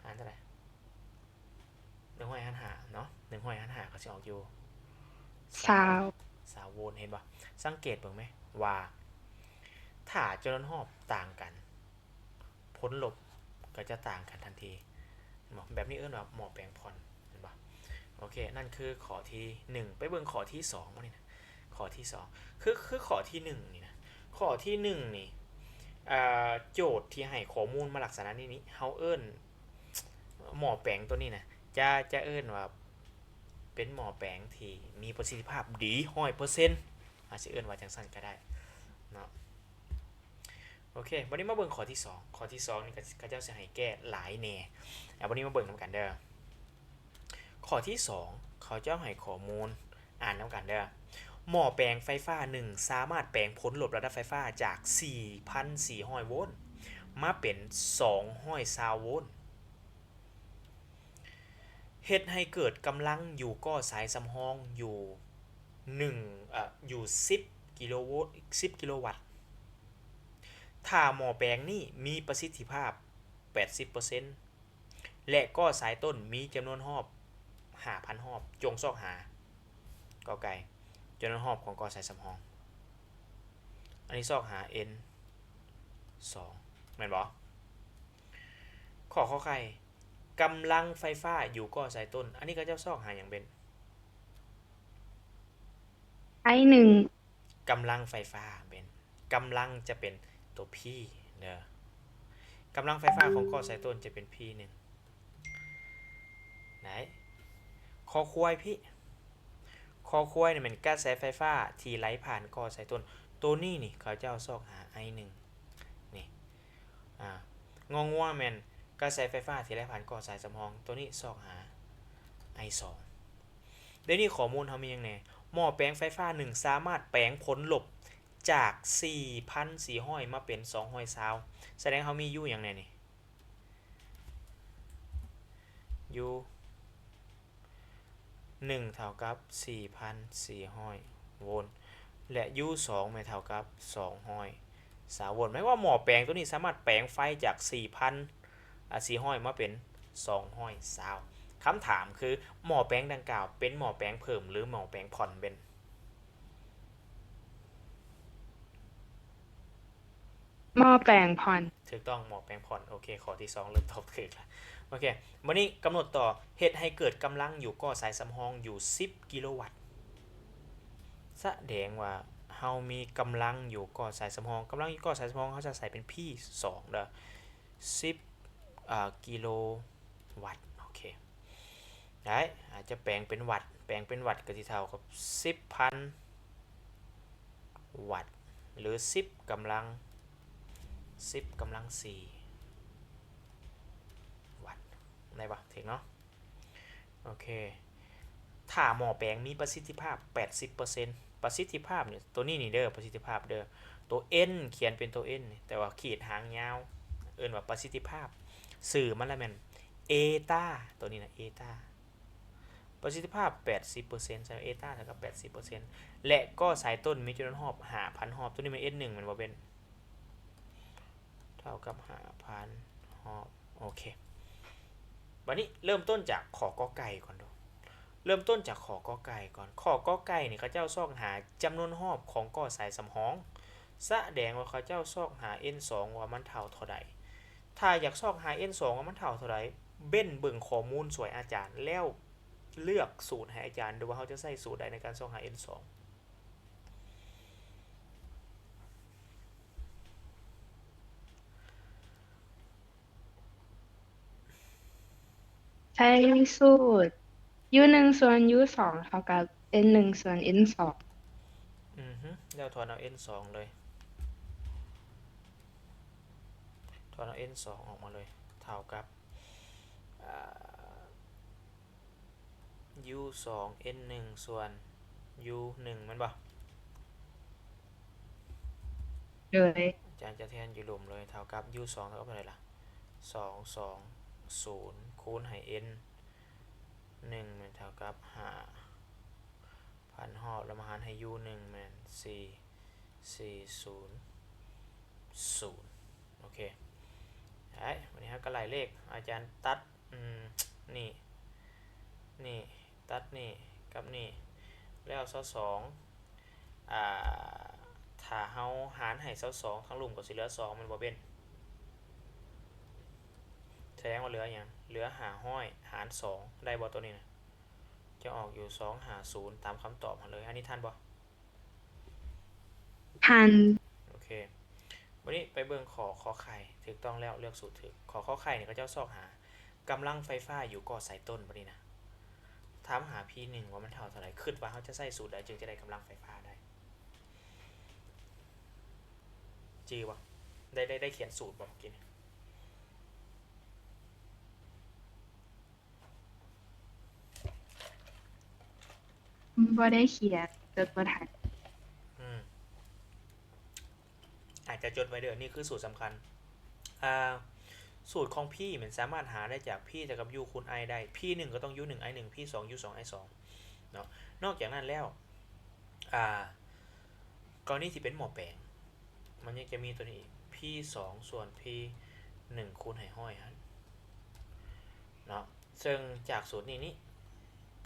ຫານເທົ່າໃດ? ໜຶ່ງຮ້ອຍຫານຫ້າເນາະ ໜຶ່ງຮ້ອຍຫານຫ້າກໍຊິອອກຢູ່ ຊາວ ຊາວໂວນ ເຫັນບໍ່? ສັງເກດເບິ່ງແມວ່າ ຖ້າຈຳນວນຮອບຕ່າງກັນ ຜົນລົບກໍຈະຕ່າງກັນທັນທີ ເຫັນບໍ່? ແບບນີ້ເອີ້ນວ່າໝໍ້ແປງຜ່ອນ ເຫັນບໍ່? ໂອເຄ ນັ້ນຄືຂໍ້ທີໜຶ່ງ. ໄປເບິ່ງຂໍ້ທີສອງ ບາດນີ້ນະ ຂໍ້ທີສອງ ຄື ຄືຂໍ້ທີໜຶ່ງນີ້ນະ ຂໍ້ທີໜຶ່ງນີ້ ອ່າ ໂຈດທີ່ໃຫ້ຂໍ້ມູນມາລັກສະນະນີ້ນີ້ ເຮົາເອີ້ນ ໝໍ້ແປງຕົວນີ້ນະ ຈະ ຈະເອີ້ນວ່າເປັນໝໍ້ແປງທີ່ມີປະສິດທິພາບດີຮ້ອຍເປີເຊັນ ອາດຊິເອີ້ນວ່າຈັ່ງຊັ້ນກໍໄດ້ເນາະ. ໂອເຄ ບັດນີ້ມາເບິ່ງຂໍ້ທີສອງ. ຂໍ້ທີສອງນີ້ ເຂົາເຈົ້າຊິໃຫ້ແກ້ຫຼາຍແດ່. ອາ ບັດນີ້ມາເບິ່ງນຳກັນເດີ. ຂໍ້ທີສອງ ເຂົາເຈົ້າໃຫ້ຂໍ້ມູນ ອ່ານນຳກັນເດີ. ໝໍ້ແປງໄຟຟ້າໜຶ່ງ ສາມາດແປງຜົນລົບລະດັບໄຟຟ້າຈາກສີ່ພັນສີ່ຮ້ອຍໂວນ ມາເປັນສອງຮ້ອຍຊາວໂວນ ເຮັດໃຫ້ເກີດກຳລັງຢູ່ກໍ້ສາຍສຳຮອງຢູ່ໜຶ່ງ ເອີ ຢູ່ສິບກິໂລໂວ ສິບກິໂລວັດ. ຖ້າໝໍ້ແປງນີ້ມີປະສິດທິພາບແປດສິບເປີເຊັນ ແລະ ກໍ້ສາຍຕົ້ນມີຈຳນວນຮອບຫ້າພັນຮອບ, ຈົ່ງຊອກຫາ ກໍໄກ່ ຈຳນວນຮອບຂອງກໍ້ສາຍສຳຮອງ. ອັນນີ້ຊອກຫາ N ສອງ ແມ່ນບໍ່? ຂໍ້ ຂໍໄຂ່ ກຳລັງໄຟຟ້າຢູ່ກໍ້ສາຍຕົ້ນ. ອັນນີ້ເຂົາເຈົ້າຊອກຫາຫຍັງເບັນ? I ໜຶ່ງ ກຳລັງໄຟຟ້າເປັນ ກຳລັງຈະເປັນຕົວ P ເດີ. ກຳລັງໄຟຟ້າຂອງກໍ້ສາຍຕົ້ນຈະເປັນ P ໜຶ່ງ ໄດ້. ຄໍຄວາຍ ພີ້ ຄໍຄວາຍນີ້ແມ່ນກະແສໄຟຟ້າທີ່ໄຫຼຜ່ານກໍ້ສາຍຕົ້ນ. ໂຕນີ້ນີ້ເຂົາເຈົ້າຊອກຫາ I ໜຶ່ງ ນີ້. ອາ ງໍງົວແມ່ນກະແສໄຟຟ້າທີ່ໄຫຼຜ່ານກໍ້ສາຍສຳຮອງ. ໂຕນີ້ຊອກຫາ I ສອງ. ດຽວນີ້ຂໍ້ມູນເຮົາມີຫຍັງແດ່? ໝໍ້ແປງໄຟຟ້າໜຶ່ງສາມາດແປງຜົນລົບຈາກສີ່ພັນສີ່ຮ້ອຍມາເປັນສອງຮ້ອຍຊາວ ສະແດງເຮົາມີ U ຫຍັງແດ່ນີ້? U ໜຶ່ງເທົ່າກັບສີ່ພັນສີ່ຮ້ອຍໂວນ ແລະ U ສອງແມ່ນເທົ່າກັບສອງຮ້ອຍຊາວໂວນ. ໝາຍຄວາມວ່າໝໍ້ແປງໂຕນີ້ສາມາດແປງໄຟຈາກສີ່ພັນ ອາ ສີ່ຮ້ອຍມາເປັນສອງຮ້ອຍຊາວ. ຄຳຖາມຄື ໝໍ້ແປງດັ່ງກ່າວເປັນໝໍ້ແປງເພີ່ມ ຫຼື ໝໍ້ແປງຜ່ອນເປັນ? ໝໍ້ແປງຜ່ອນ. ຖືກຕ້ອງ ໝໍ້ແປງຜ່ອນ. ໂອເຄ ຂໍ້ທີສອງເລີ່ມຕອບຖືກລະ. ໂອເຄ ບາດນີ້ກຳນົດຕໍ່ ເຮັດໃຫ້ເກີດກຳລັງຢູ່ກໍສາຍສຳຮອງຢູ່ສິບກິໂລວັດ. ສະແດງວ່າເຮົາມີກຳລັງຢູ່ກໍສາຍສຳຮອງ, ກຳລັງຢູ່ກໍສາຍສຳຮອງ ເຮົາຈະໃສ່ເປັນ P ສອງເດີ ສິບ ອາ ກິໂລວັດ. ໂອເຄ ໄດ້ ອາດຈະແປງເປັນວັດ, ແປງເປັນວັດກໍຊິເທົ່າກັບສິບພັນວັດ ຫຼື ສິບກຳລັງ ສິບກຳລັງສີ່ວັດ ໄດ້ບໍ່? ຖືກເນາະ. ໂອເຄ ຖ້າໝໍ້ແປງມີປະສິດທິພາບແປດສິບເປີເຊັນ, ປະສິດທິພາບນີ້ ໂຕນີ້ນີ້ເດີ ປະສິດທິພາບເດີ ໂຕ N ຂຽນເປັນໂຕ N ນີ້ ແຕ່ວ່າຂີດຫາງຍາວ ເອີ້ນວ່າປະສິດທິພາບ. ຊື່ມັນລະແມ່ນເອຕາ ໂຕນີ້ນະ ເອຕາ ປະສິດທິພາບແປດສິບເປີເຊັນ ສະນັ້ນເອຕາເທົ່າກັບແປດສິບເປີເຊັນ ແລະ ກໍສາຍຕົ້ນມີຈຳນວນຮອບຫ້າພັນຮອບ. ໂຕນີ້ແມ່ນ N ໜຶ່ງ ແມ່ນບໍ່ເປັນ? ເທົ່າກັບຫ້າພັນຮອບ. ໂອເຄ ບາດນີ້ເລີ່ມຕົ້ນຈາກຂໍ້ ກ ໄກ່ກ່ອນດູ. ເລີ່ມຕົ້ນຈາກຂໍ້ ກ ໄກ່ກ່ອນ. ຂໍ້ ກ ໄກ່ນີ້ ເຂົາເຈົ້າຊອກຫາຈຳນວນຮອບຂອງກໍສາຍສຳຮອງ, ສະແດງວ່າເຂົາເຈົ້າຊອກຫາ N ສອງ ວ່າມັນເທົ່າເທົ່າໃດ. ຖ້າຢາກຊອກຫາ N ສອງ ວ່າມັນເທົ່າເທົ່າໃດ, ເບັ້ນເບິ່ງຂໍ້ມູນຊ່ວຍອາຈານ ແລ້ວເລືອກສູດໃຫ້ອາຈານດູວ່າເຮົາຈະໃຊ້ສູດໃດໃນການຊອກຫາ N ສອງ. ໃຊ້ສູດ U ໜຶ່ງ ສ່ວນ U ສອງ ເທົ່າກັບ N ໜຶ່ງ ສ່ວນ N ສອງ. ອືຮຶ ແລ້ວຖອນເອົາ N ສອງ ເລີຍ, ຖອນເອົາ N ສອງ ອອກມາເລີຍ ເທົ່າກັບ ອາ U ສອງ N ໜຶ່ງ ສ່ວນ U ໜຶ່ງ ແມ່ນບໍ່? ໂດຍ ອາຈານຈະແທນຢູ່ລຸ່ມເລີຍ ເທົ່າກັບ U ສອງ ເທົ່າກັບເທົ່າໃດລະ? ສອງ ສອງ ສູນ ຄູນໃຫ້ N ໜຶ່ງ ແມ່ນເທົ່າກັບ ຫ້າ ພັນຮອບ ແລ້ວມາຫານໃຫ້ U ໜຶ່ງ ແມ່ນ ສີ່ ສີ່ ສູນ ສູນ. ໂອເຄ ໄດ້ ບາດນີ້ເຮົາກໍໄລ່ເລກ ອາຈານຕັດ ອືມ ນີ້ ນີ້ ຕັດນີ້ກັບນີ້ ແລ້ວ ຊາວສອງ ອາ ຖ້າເຮົາຫານໃຫ້ ຊາວສອງ ທາງລຸ່ມກໍຊິເຫຼືອ ສອງ ແມ່ນບໍ່ເບັ້ນ? ສະແດງວ່າເຫຼືອຫຍັງ? ເຫຼືອ ຫ້າຮ້ອຍ ຫານ ສອງ ໄດ້ບໍ່? ໂຕນີ້ນະ ຈະອອກຢູ່ ສອງຫ້າສູນ ຕາມຄຳຕອບຫັ້ນເລີຍ. ອັນນີ້ທັນບໍ່? ຜ່ານ. ໂອເຄ ບາດນີ້ໄປເບິ່ງຂໍ້ ຂໍໄຂ່ ຖືກຕ້ອງແລ້ວ ເລືອກສູດຖືກ. ຂໍ້ ຂໍໄຂ່ນີ້ ເຂົາເຈົ້າຊອກຫາກຳລັງໄຟຟ້າຢູ່ກໍສາຍຕົ້ນ ບາດນີ້ນະ ຖາມຫາ P ໜຶ່ງ ວ່າມັນເທົ່າເທົ່າໃດ. ຄິດວ່າເຮົາຈະໃຊ້ສູດໃດຈຶ່ງຈະໄດ້ກຳລັງໄຟຟ້າໄດ້? ຈື່ບໍ່? ໄດ້ ໄດ້ ໄດ້ຂຽນສູດບໍ່ເມື່ອກີ້ນີ້? ບໍ່ໄດ້ຂຽນ ຈົດບໍ່ທັນ. ອືມ ອາດຈະຈົດໄວ້ເດີ ນີ້ຄືສູດສຳຄັນ. ອ່າ ສູດຂອງ P ມັນສາມາດຫາໄດ້ຈາກ P ເທົ່າກັບ U ຄູນ I ໄດ້. P ໜຶ່ງ ກໍຕ້ອງ U ໜຶ່ງ I ໜຶ່ງ P ສອງ U ສອງ I ສອງ ເນາະ. ນອກຈາກນັ້ນແລ້ວ ອ່າ ກໍລະນີທີ່ເປັນໝໍ້ແປງ ມັນຍັງຈະມີໂຕນີ້ອີກ P ສອງ ສ່ວນ P ໜຶ່ງ ຄູນໃຫ້ ຮ້ອຍ ຫັ້ນເນາະ. ເຊິ່ງຈາກສູດນີ້ນີ້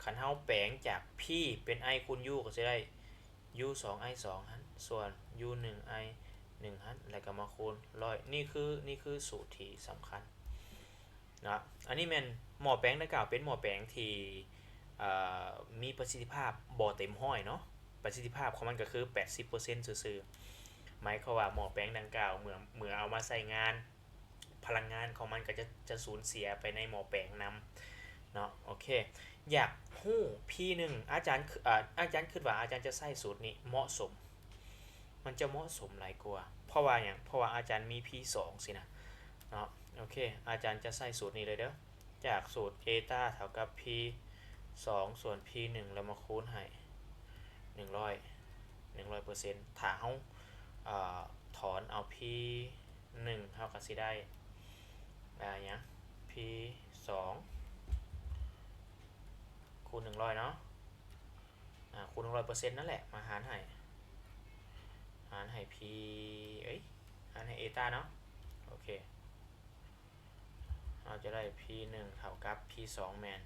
ຄັນເຮົາແປງຈາກ P ເປັນ I ຄູນ U ກໍຊິໄດ້ U ສອງ I ສອງ ຫັ້ນ ສ່ວນ U ໜຶ່ງ I ໜຶ່ງ ຫັ້ນ ແລ້ວກໍມາຄູນ ຮ້ອຍ. ນີ້ຄື ນີ້ຄືສູດທີ່ສຳຄັນເນາະ. ອັນນີ້ແມ່ນໝໍ້ແປງດັ່ງກ່າວເປັນໝໍ້ແປງທີ່ ເອີ ມີປະສິດທິພາບບໍ່ເຕັມຮ້ອຍເນາະ, ປະສິດທິພາບຂອງມັນກໍຄືແປດສິບເປີເຊັນຊື່ໆ. ໝາຍຄວາມວ່າໝໍ້ແປງດັ່ງກ່າວ ເມື່ອ ເມື່ອເອົາມາໃຊ້ງານ ພະລັງງານຂອງມັນກໍຈະ ຈະສູນເສຍໄປໃນໝໍ້ແປງນຳເນາະ. ໂອເຄ ຢາກຮູ້ P ໜຶ່ງ ອາຈານ ອາ ອາຈານຄິດວ່າອາຈານຈະໃຊ້ສູດນີ້ເໝາະສົມ, ມັນຈະເໝາະສົມຫຼາຍກວ່າ. ເພາະວ່າຫຍັງ? ເພາະວ່າອາຈານມີ P ສອງ ຊີ້ນະເນາະ. ໂອເຄ ອາຈານຈະໃຊ້ສູດນີ້ເລີຍເດີ. ຈາກສູດເອຕາເທົ່າກັບ P ສອງ ສ່ວນ P ໜຶ່ງ ແລ້ວມາຄູນໃຫ້ ໜຶ່ງຮ້ອຍ ໜຶ່ງຮ້ອຍເປີເຊັນ. ຖ້າເຮົາ ເອີ ຖອນເອົາ P ໜຶ່ງ ເຮົາກໍຊິໄດ້ ອາ ຫຍັງ P ສອງ ຄູນ ໜຶ່ງຮ້ອຍ ເນາະ. ອາ ຄູນ ໜຶ່ງຮ້ອຍເປີເຊັນ ນັ້ນແຫຼະ ມາຫານໃຫ້ ຫານໃຫ້ P ເອີຍ ຫານໃຫ້ເອຕາເນາະ. ໂອເຄ ເຮົາຈະໄດ້ P ໜຶ່ງ ເທົ່າກັບ P ສອງ ແມ່ນ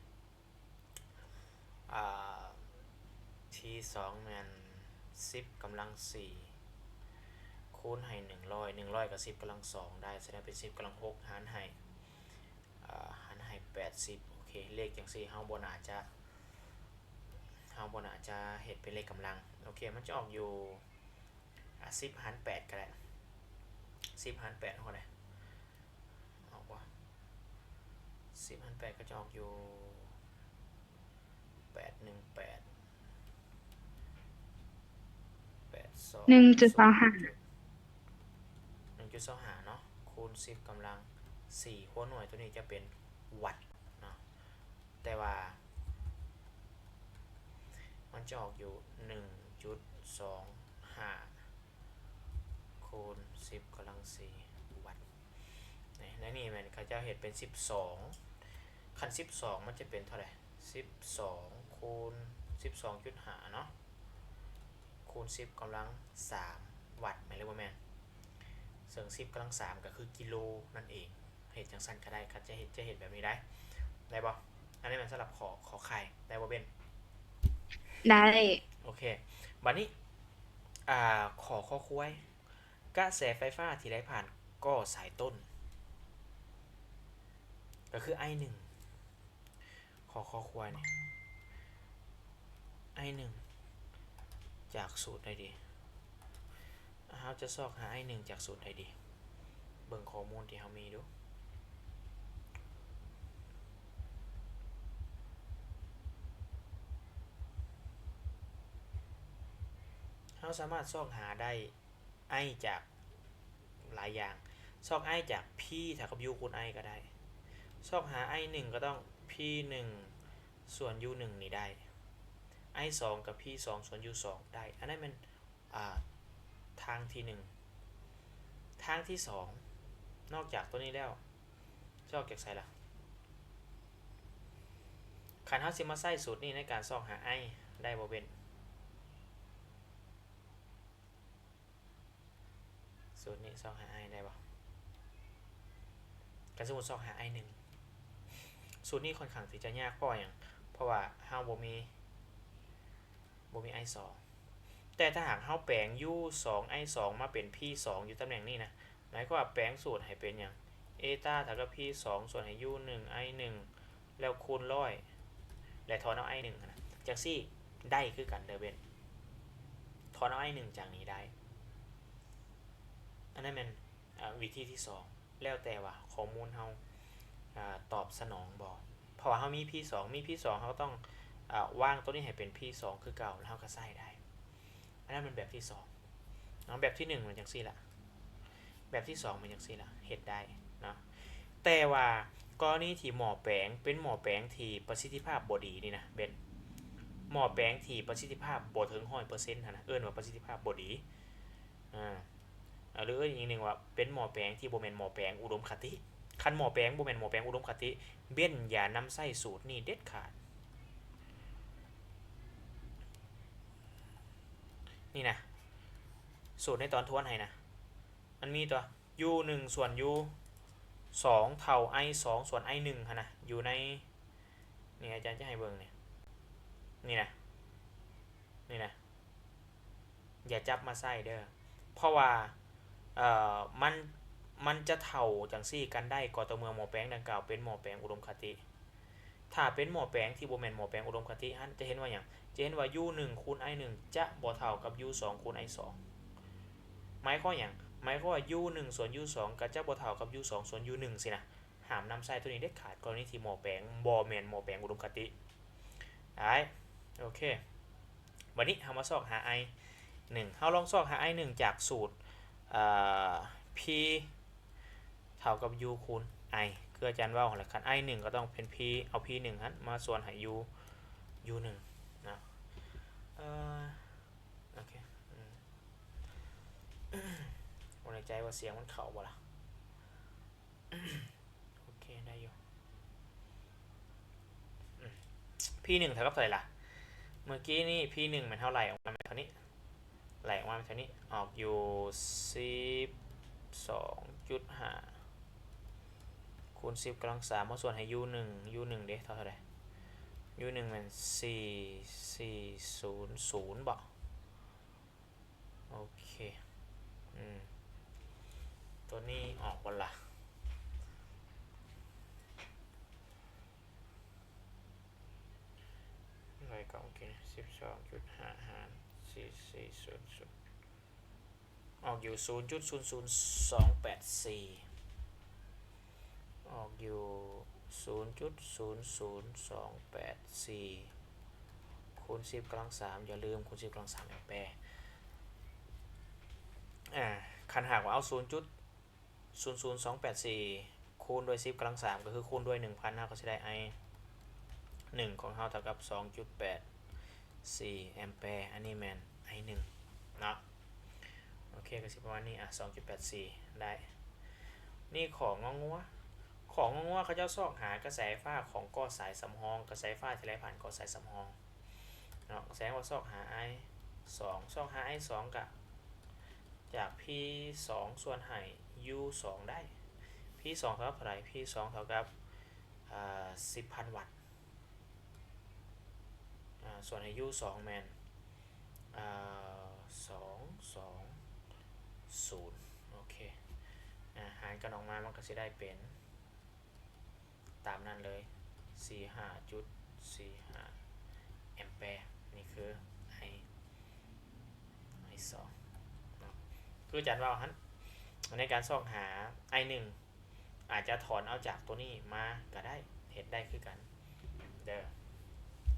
ອ່າ ທີສອງແມ່ນສິບກຳລັງສີ່ ຄູນໃຫ້ໜຶ່ງຮ້ອຍ ໜຶ່ງຮ້ອຍກໍສິບກຳລັງສອງໄດ້ ສະນັ້ນເປັນສິບກຳລັງຫົກ ຫານໃຫ້ ອ່າ ຫານໃຫ້ແປດສິບ. ໂອເຄ ເລກຈັ່ງຊີ້ເຮົາບໍ່ໜ້າຈະ ເຮົາບໍ່ໜ້າຈະເຮັດເປັນເລກກຳລັງ. ໂອເຄ ມັນຈະອອກຢູ່ ອ່າ ສິບຫານແປດກໍໄດ້ ສິບຫານແປດເທົ່າໃດ ອອກບໍ່? ສິບຫານແປດກໍຈະອອກຢູ່ ແປດໜຶ່ງແປດ ແປດສອງ ໜຶ່ງຈຸດສອງຫ້າ ໜຶ່ງຈຸດສອງຫ້າເນາະ ຄູນສິບກຳລັງສີ່ ຫົວໜ່ວຍຕົວນີ້ຈະເປັນວັດເນາະ ແຕ່ວ່າມັນຈະອອກຢູ່ ໜຶ່ງຈຸດສອງຫ້າ ຄູນສິບກຳລັງສີ່ວັດ. ໃນນີ້ແມ່ນເຂົາເຈົ້າເຮັດເປັນສິບສອງ ຄັນສິບສອງມັນຈະເປັນເທົ່າໃດ? ສິບສອງຄູນສິບສອງຈຸດຫ້າເນາະ ຄູນສິບກຳລັງສາມວັດ ແມ່ນຫຼືບໍ່ແມ່ນ? ເຊິ່ງສິບກຳລັງສາມກໍຄືກິໂລນັ້ນເອງ. ເຮັດຈັ່ງຊັ້ນກໍໄດ້ ຄັນຈະເຮັດ ຈະເຮັດແບບນີ້ໄດ້ ໄດ້ບໍ່? ອັນນີ້ແມ່ນສຳລັບຂໍ້ ຂໍ້ໄຂ່ ໄດ້ບໍ່ເບັນ? ໄດ້. ໂອເຄ ບາດນີ້ ອ່າ ຂໍ້ຄອຄວາຍ ກະແສໄຟຟ້າທີ່ໄຫຼຜ່ານກໍສາຍຕົ້ນ ກໍຄືໄອໜຶ່ງ ຂໍ້ຄອຄວາຍນີ້ ໄອໜຶ່ງ ຈາກສູດໃດດີ? ເຮົາຈະຊອກຫາໄອໜຶ່ງຈາກສູດໃດດີ? ເບິ່ງຂໍ້ມູນທີ່ເຮົາມີດູ. ເຮົາສາມາດຊອກຫາໄອຈາກຫຼາຍຢ່າງ. ຊອກໄອຈາກ P ເທົ່າກັບ U ຄູນ I ກໍໄດ້. ຊອກຫາໄອໜຶ່ງກໍຕ້ອງ P ໜຶ່ງ ສ່ວນ U ໜຶ່ງນີ້ໄດ້. ໄອສອງກັບ P ສອງ ສ່ວນ U ສອງໄດ້. ອັນນັ້ນແມ່ນ ອ່າ ທາງທີໜຶ່ງ. ທາງທີສອງ ນອກຈາກຕົວນີ້ແລ້ວ ຊອກຈາກໃສລະ? ຄັນເຮົາຊິມາໃຊ້ສູດນີ້ໃນການຊອກຫາໄອ ໄດ້ບໍ່ເບັນ? ສູດນີ້ຊອກຫາໄອໄດ້ບໍ່? ຄັນສົມມຸດຊອກຫາໄອໜຶ່ງ ສູດນີ້ຄ່ອນຂ້າງທີ່ຈະຍາກ ເພາະຫຍັງ? ເພາະວ່າເຮົາບໍ່ມີ ບໍ່ມີໄອສອງ ແຕ່ຖ້າຫາກເຮົາແປງ U ສອງ I ສອງ ມາເປັນ P ສອງ ຢູ່ຕຳແໜ່ງນີ້ນະ ໝາຍຄວາມວ່າແປງສູດໃຫ້ເປັນຫຍັງ? ເອຕາເທົ່າກັບ P ສອງ ສ່ວນໃຫ້ U ໜຶ່ງ I ໜຶ່ງ ແລ້ວຄູນຮ້ອຍ ແລະ ຖອນເອົາໄອໜຶ່ງຫັ້ນນະ ຈັ່ງຊີ້ໄດ້ຄືກັນເດີເບັນ ຖອນເອົາໄອໜຶ່ງຈາກນີ້ໄດ້. ອັນນັ້ນແມ່ນ ອາ ວິທີທີສອງ ແລ້ວແຕ່ວ່າຂໍ້ມູນເຮົາ ອາ ຕອບສະໜອງບໍ່ ເພາະວ່າເຮົາມີ P ສອງ ມີ P ສອງ ເຮົາກໍຕ້ອງ ອາ ວາງຕົວນີ້ໃຫ້ເປັນ P ສອງ ຄືເກົ່າ ແລ້ວເຮົາກໍໃຊ້ໄດ້. ອັນນັ້ນແມ່ນແບບທີສອງເນາະ. ແບບທີໜຶ່ງແມ່ນຈັ່ງຊີ້ລະ ແບບທີສອງແມ່ນຈັ່ງຊີ້ລະ ເຮັດໄດ້ເນາະ. ແຕ່ວ່າກໍລະນີທີ່ໝໍ້ແປງເປັນໝໍ້ແປງທີ່ປະສິດທິພາບບໍ່ດີນີ້ນະ ເປັນໝໍ້ແປງທີ່ປະສິດທິພາບບໍ່ເຖິງຮ້ອຍເປີເຊັນຫັ້ນນະ ເອີ້ນວ່າປະສິດທິພາບບໍ່ດີ ອາ ຫຼືອີກຢ່າງໜຶ່ງວ່າເປັນໝໍ້ແປງທີ່ບໍ່ແມ່ນໝໍ້ແປງອຸດົມຄະຕິ. ຄັນໝໍ້ແປງບໍ່ແມ່ນໝໍ້ແປງອຸດົມຄະຕິ ເບັນຢ່ານຳໃຊ້ສູດນີ້ເດັດຂາດ. ນີ້ນະ ສູດໃນຕອນທວນໃຫ້ນະ ມັນມີຕົວ U ໜຶ່ງ ສ່ວນ U ສອງ ເທົ່າ I ສອງ ສ່ວນ I ໜຶ່ງ ຫັ້ນນະ ຢູ່ໃນ ນີ້ອາຈານຈະໃຫ້ເບິ່ງນີ້ ນີ້ນະ ນີ້ນະ ຢ່າຈັບມາໃຊ້ເດີ ເພາະວ່າ ເອີ ມັນ ມັນຈະເທົ່າຈັ່ງຊີ້ກັນໄດ້ ກໍຕໍ່ເມື່ອໝໍ້ແປງດັ່ງກ່າວເປັນໝໍ້ແປງອຸດົມຄະຕິ. ຖ້າເປັນໝໍ້ແປງທີ່ບໍ່ແມ່ນໝໍ້ແປງອຸດົມຄະຕິຫັ້ນ ຈະເຫັນວ່າຫຍັງ? ຈະເຫັນວ່າ U ໜຶ່ງ ຄູນ I ໜຶ່ງ ຈະບໍ່ເທົ່າກັບ U ສອງ ຄູນ I ສອງ. ໝາຍຄວາມຫຍັງ? ໝາຍຄວາມວ່າ U ໜຶ່ງ ສ່ວນ U ສອງ ກໍຈະບໍ່ເທົ່າກັບ U ສອງ ສ່ວນ U ໜຶ່ງ ຊີ້ນະ. ຫ້າມນຳໃຊ້ໂຕນີ້ເດັດຂາດ ກໍລະນີທີ່ໝໍ້ແປງບໍ່ແມ່ນໝໍ້ແປງອຸດົມຄະຕິ. ໄດ້ ໂອເຄ ບັດນີ້ເຮົາມາຊອກຫາ I ໜຶ່ງ ເຮົາລອງຊອກຫາ I ໜຶ່ງ ຈາກສູດ ເອີ P ເທົ່າກັບ U ຄູນ I ຄືອາຈານເວົ້າຫັ້ນແຫຼະ ຄັນ I ໜຶ່ງ ກໍຕ້ອງເປັນ P ເອົາ P ໜຶ່ງ ຫັ້ນມາສ່ວນໃຫ້ U U ໜຶ່ງ ເນາະ. ເອີ ໂອເຄ ອືມ ບໍ່ແນ່ໃຈວ່າສຽງມັນເຂົ້າບໍ່ລະ. ໂອເຄ ໄດ້ຢູ່. ອືມ P ໜຶ່ງ ເທົ່າກັບເທົ່າໃດລະ? ເມື່ອກີ້ນີ້ P ໜຶ່ງ ແມ່ນເຮົາໄລ່ອອກມາແມ່ນເທົ່ານີ້ ໄລ່ອອກມາແມ່ນເທົ່ານີ້ ອອກຢູ່ ສິບສອງຈຸດຫ້າ ຄູນ ສິບກຳລັງສາມ ມາສ່ວນໃຫ້ U ໜຶ່ງ U ໜຶ່ງ ເດ້ ເທົ່າເທົ່າໃດ? U ໜຶ່ງແມ່ນສີ່ສີ່ສູນສູນບໍ? ໂອເຄ ອືມ ຕົວນີ້ອອກບໍ່ລະ? ເທົ່າໃດກໍ ໂອເຄ ສິບສອງຈຸດຫ້າຫານສີ່ສີ່ສູນສູນ ອອກຢູ່ສູນຈຸດສູນສູນສອງແປດສີ່ ອອກຢູ່ສູນຈຸດສູນສູນສອງແປດສີ່ ຄູນສິບກຳລັງສາມ ຢ່າລືມຄູນສິບກຳລັງສາມແອມແປ. ອາ ຄັນຫາກວ່າເອົາສູນຈຸດສູນສູນສອງແປດສີ່ ຄູນດ້ວຍສິບກຳລັງສາມ ກໍຄືຄູນດ້ວຍໜຶ່ງພັນ ເຮົາກໍຊິໄດ້ I ໜຶ່ງຂອງເຮົາເທົ່າກັບສອງຈຸດແປດສີ່ແອມແປ. ອັນນີ້ແມ່ນ I ໜຶ່ງເນາະ. ໂອເຄ ກໍຊິປະມານນີ້ ອາ ສອງຈຸດແປດສີ່ ໄດ້. ນີ້ ຂ ງ ງວ ຂ ງ ງວ ເຂົາເຈົ້າຊອກຫາກະແສໄຟຟ້າຂອງກໍສາຍສຳຮອງ ກະແສໄຟຟ້າທີ່ໄຫຼຜ່ານກໍສາຍສຳຮອງເນາະ. ກະແສວ່າຊອກຫາ I ສອງ ຊອກຫາ I ສອງ ກະຈາກ P ສອງ ສ່ວນໃຫ້ U ສອງ ໄດ້ P ສອງ ເທົ່າກັບເທົ່າໃດ? P ສອງ ເທົ່າກັບ ອາ ສິບພັນວັດ ອາ ສ່ວນໃຫ້ U ສອງ ແມ່ນ ອາ ສອງສອງສູນ ໂອເຄ ອາ ຫານກັນອອກມາ ມັນກໍຊິໄດ້ເປັນຕາມນັ້ນເລີຍ ສີ່ຫ້າຈຸດສີ່ຫ້າແອມແປ. ນີ້ຄື I I ສອງເນາະ ຄືອາຈານເວົ້າຫັ້ນ ໃນການຊອກຫາ I ໜຶ່ງ ອາດຈະຖອນເອົາຈາກຕົວນີ້ມາກໍໄດ້ ເຮັດໄດ້ຄືກັນເດີ.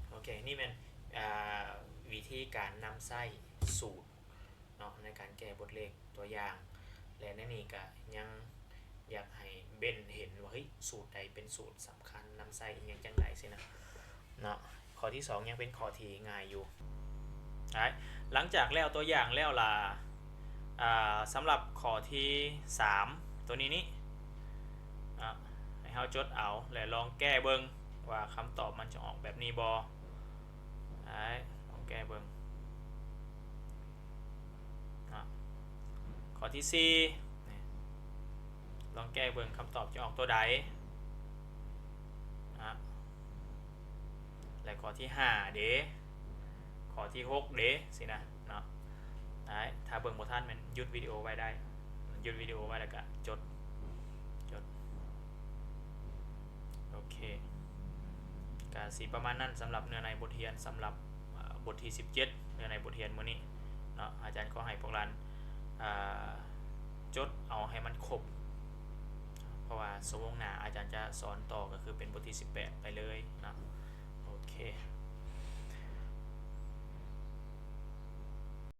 ໂອເຄ ນີ້ແມ່ນ ອາ ວິທີການນຳໃຊ້ສູດເນາະ ໃນການແກ້ບົດເລກຕົວຢ່າງ ແລະ ໃນນີ້ກະຍັງຢາກໃຫ້ເບັນເຫັນວ່າ ເຮີ້ຍ ສູດໃດເປັນສູດສຳຄັນ ນຳໃຊ້ອີ່ຫຍັງຈັ່ງໃດຊີ້ນະເນາະ. ຂໍ້ທີສອງຍັງເປັນຂໍ້ທີ່ງ່າຍຢູ່. ຫຼັງຈາກແລ້ວຕົວຢ່າງແລ້ວລະ ອາ ສຳລັບຂໍ້ທີສາມ ຕົວນີ້ນີ້ ອາ ໃຫ້ເຮົາຈົດເອົາ ແລະ ລອງແກ້ເບິ່ງວ່າຄຳຕອບມັນຈະອອກແບບນີ້ບໍ່. ໄດ້ ລອງແກ້ເບິ່ງເນາະ. ຂໍ້ທີສີ່ນີ້ ລອງແກ້ເບິ່ງຄຳຕອບຈະອອກຕົວໃດເນາະ. ແລະ ຂໍ້ທີຫ້າເດ ຂໍ້ທີຫົກເດ ຊີ້ນະເນາະ. ໄດ້ ຖ້າເບິ່ງບໍ່ທັນແມ່ນຢຸດວິດີໂອໄວ້ໄດ້ ຢຸດວິດີໂອໄວ້ແລ້ວກະຈົດ ຈົດ ໂອເຄ ກະຊິປະມານນັ້ນ ສຳລັບເນື້ອໃນບົດຮຽນ ສຳລັບ ອາ ບົດທີສິບເຈັດ ເນື້ອໃນບົດຮຽນມື້ນີ້ເນາະ. ອາຈານຂໍໃຫ້ພວກຫຼານ ອາ ຈົດເອົາໃຫ້ມັນຄົບ ເພາະວ່າຊົ່ວໂມງໜ້າອາຈານຈະສອນຕໍ່ ກໍຄືເປັນບົດທີສິບແປດໄປເລີຍເນາະ.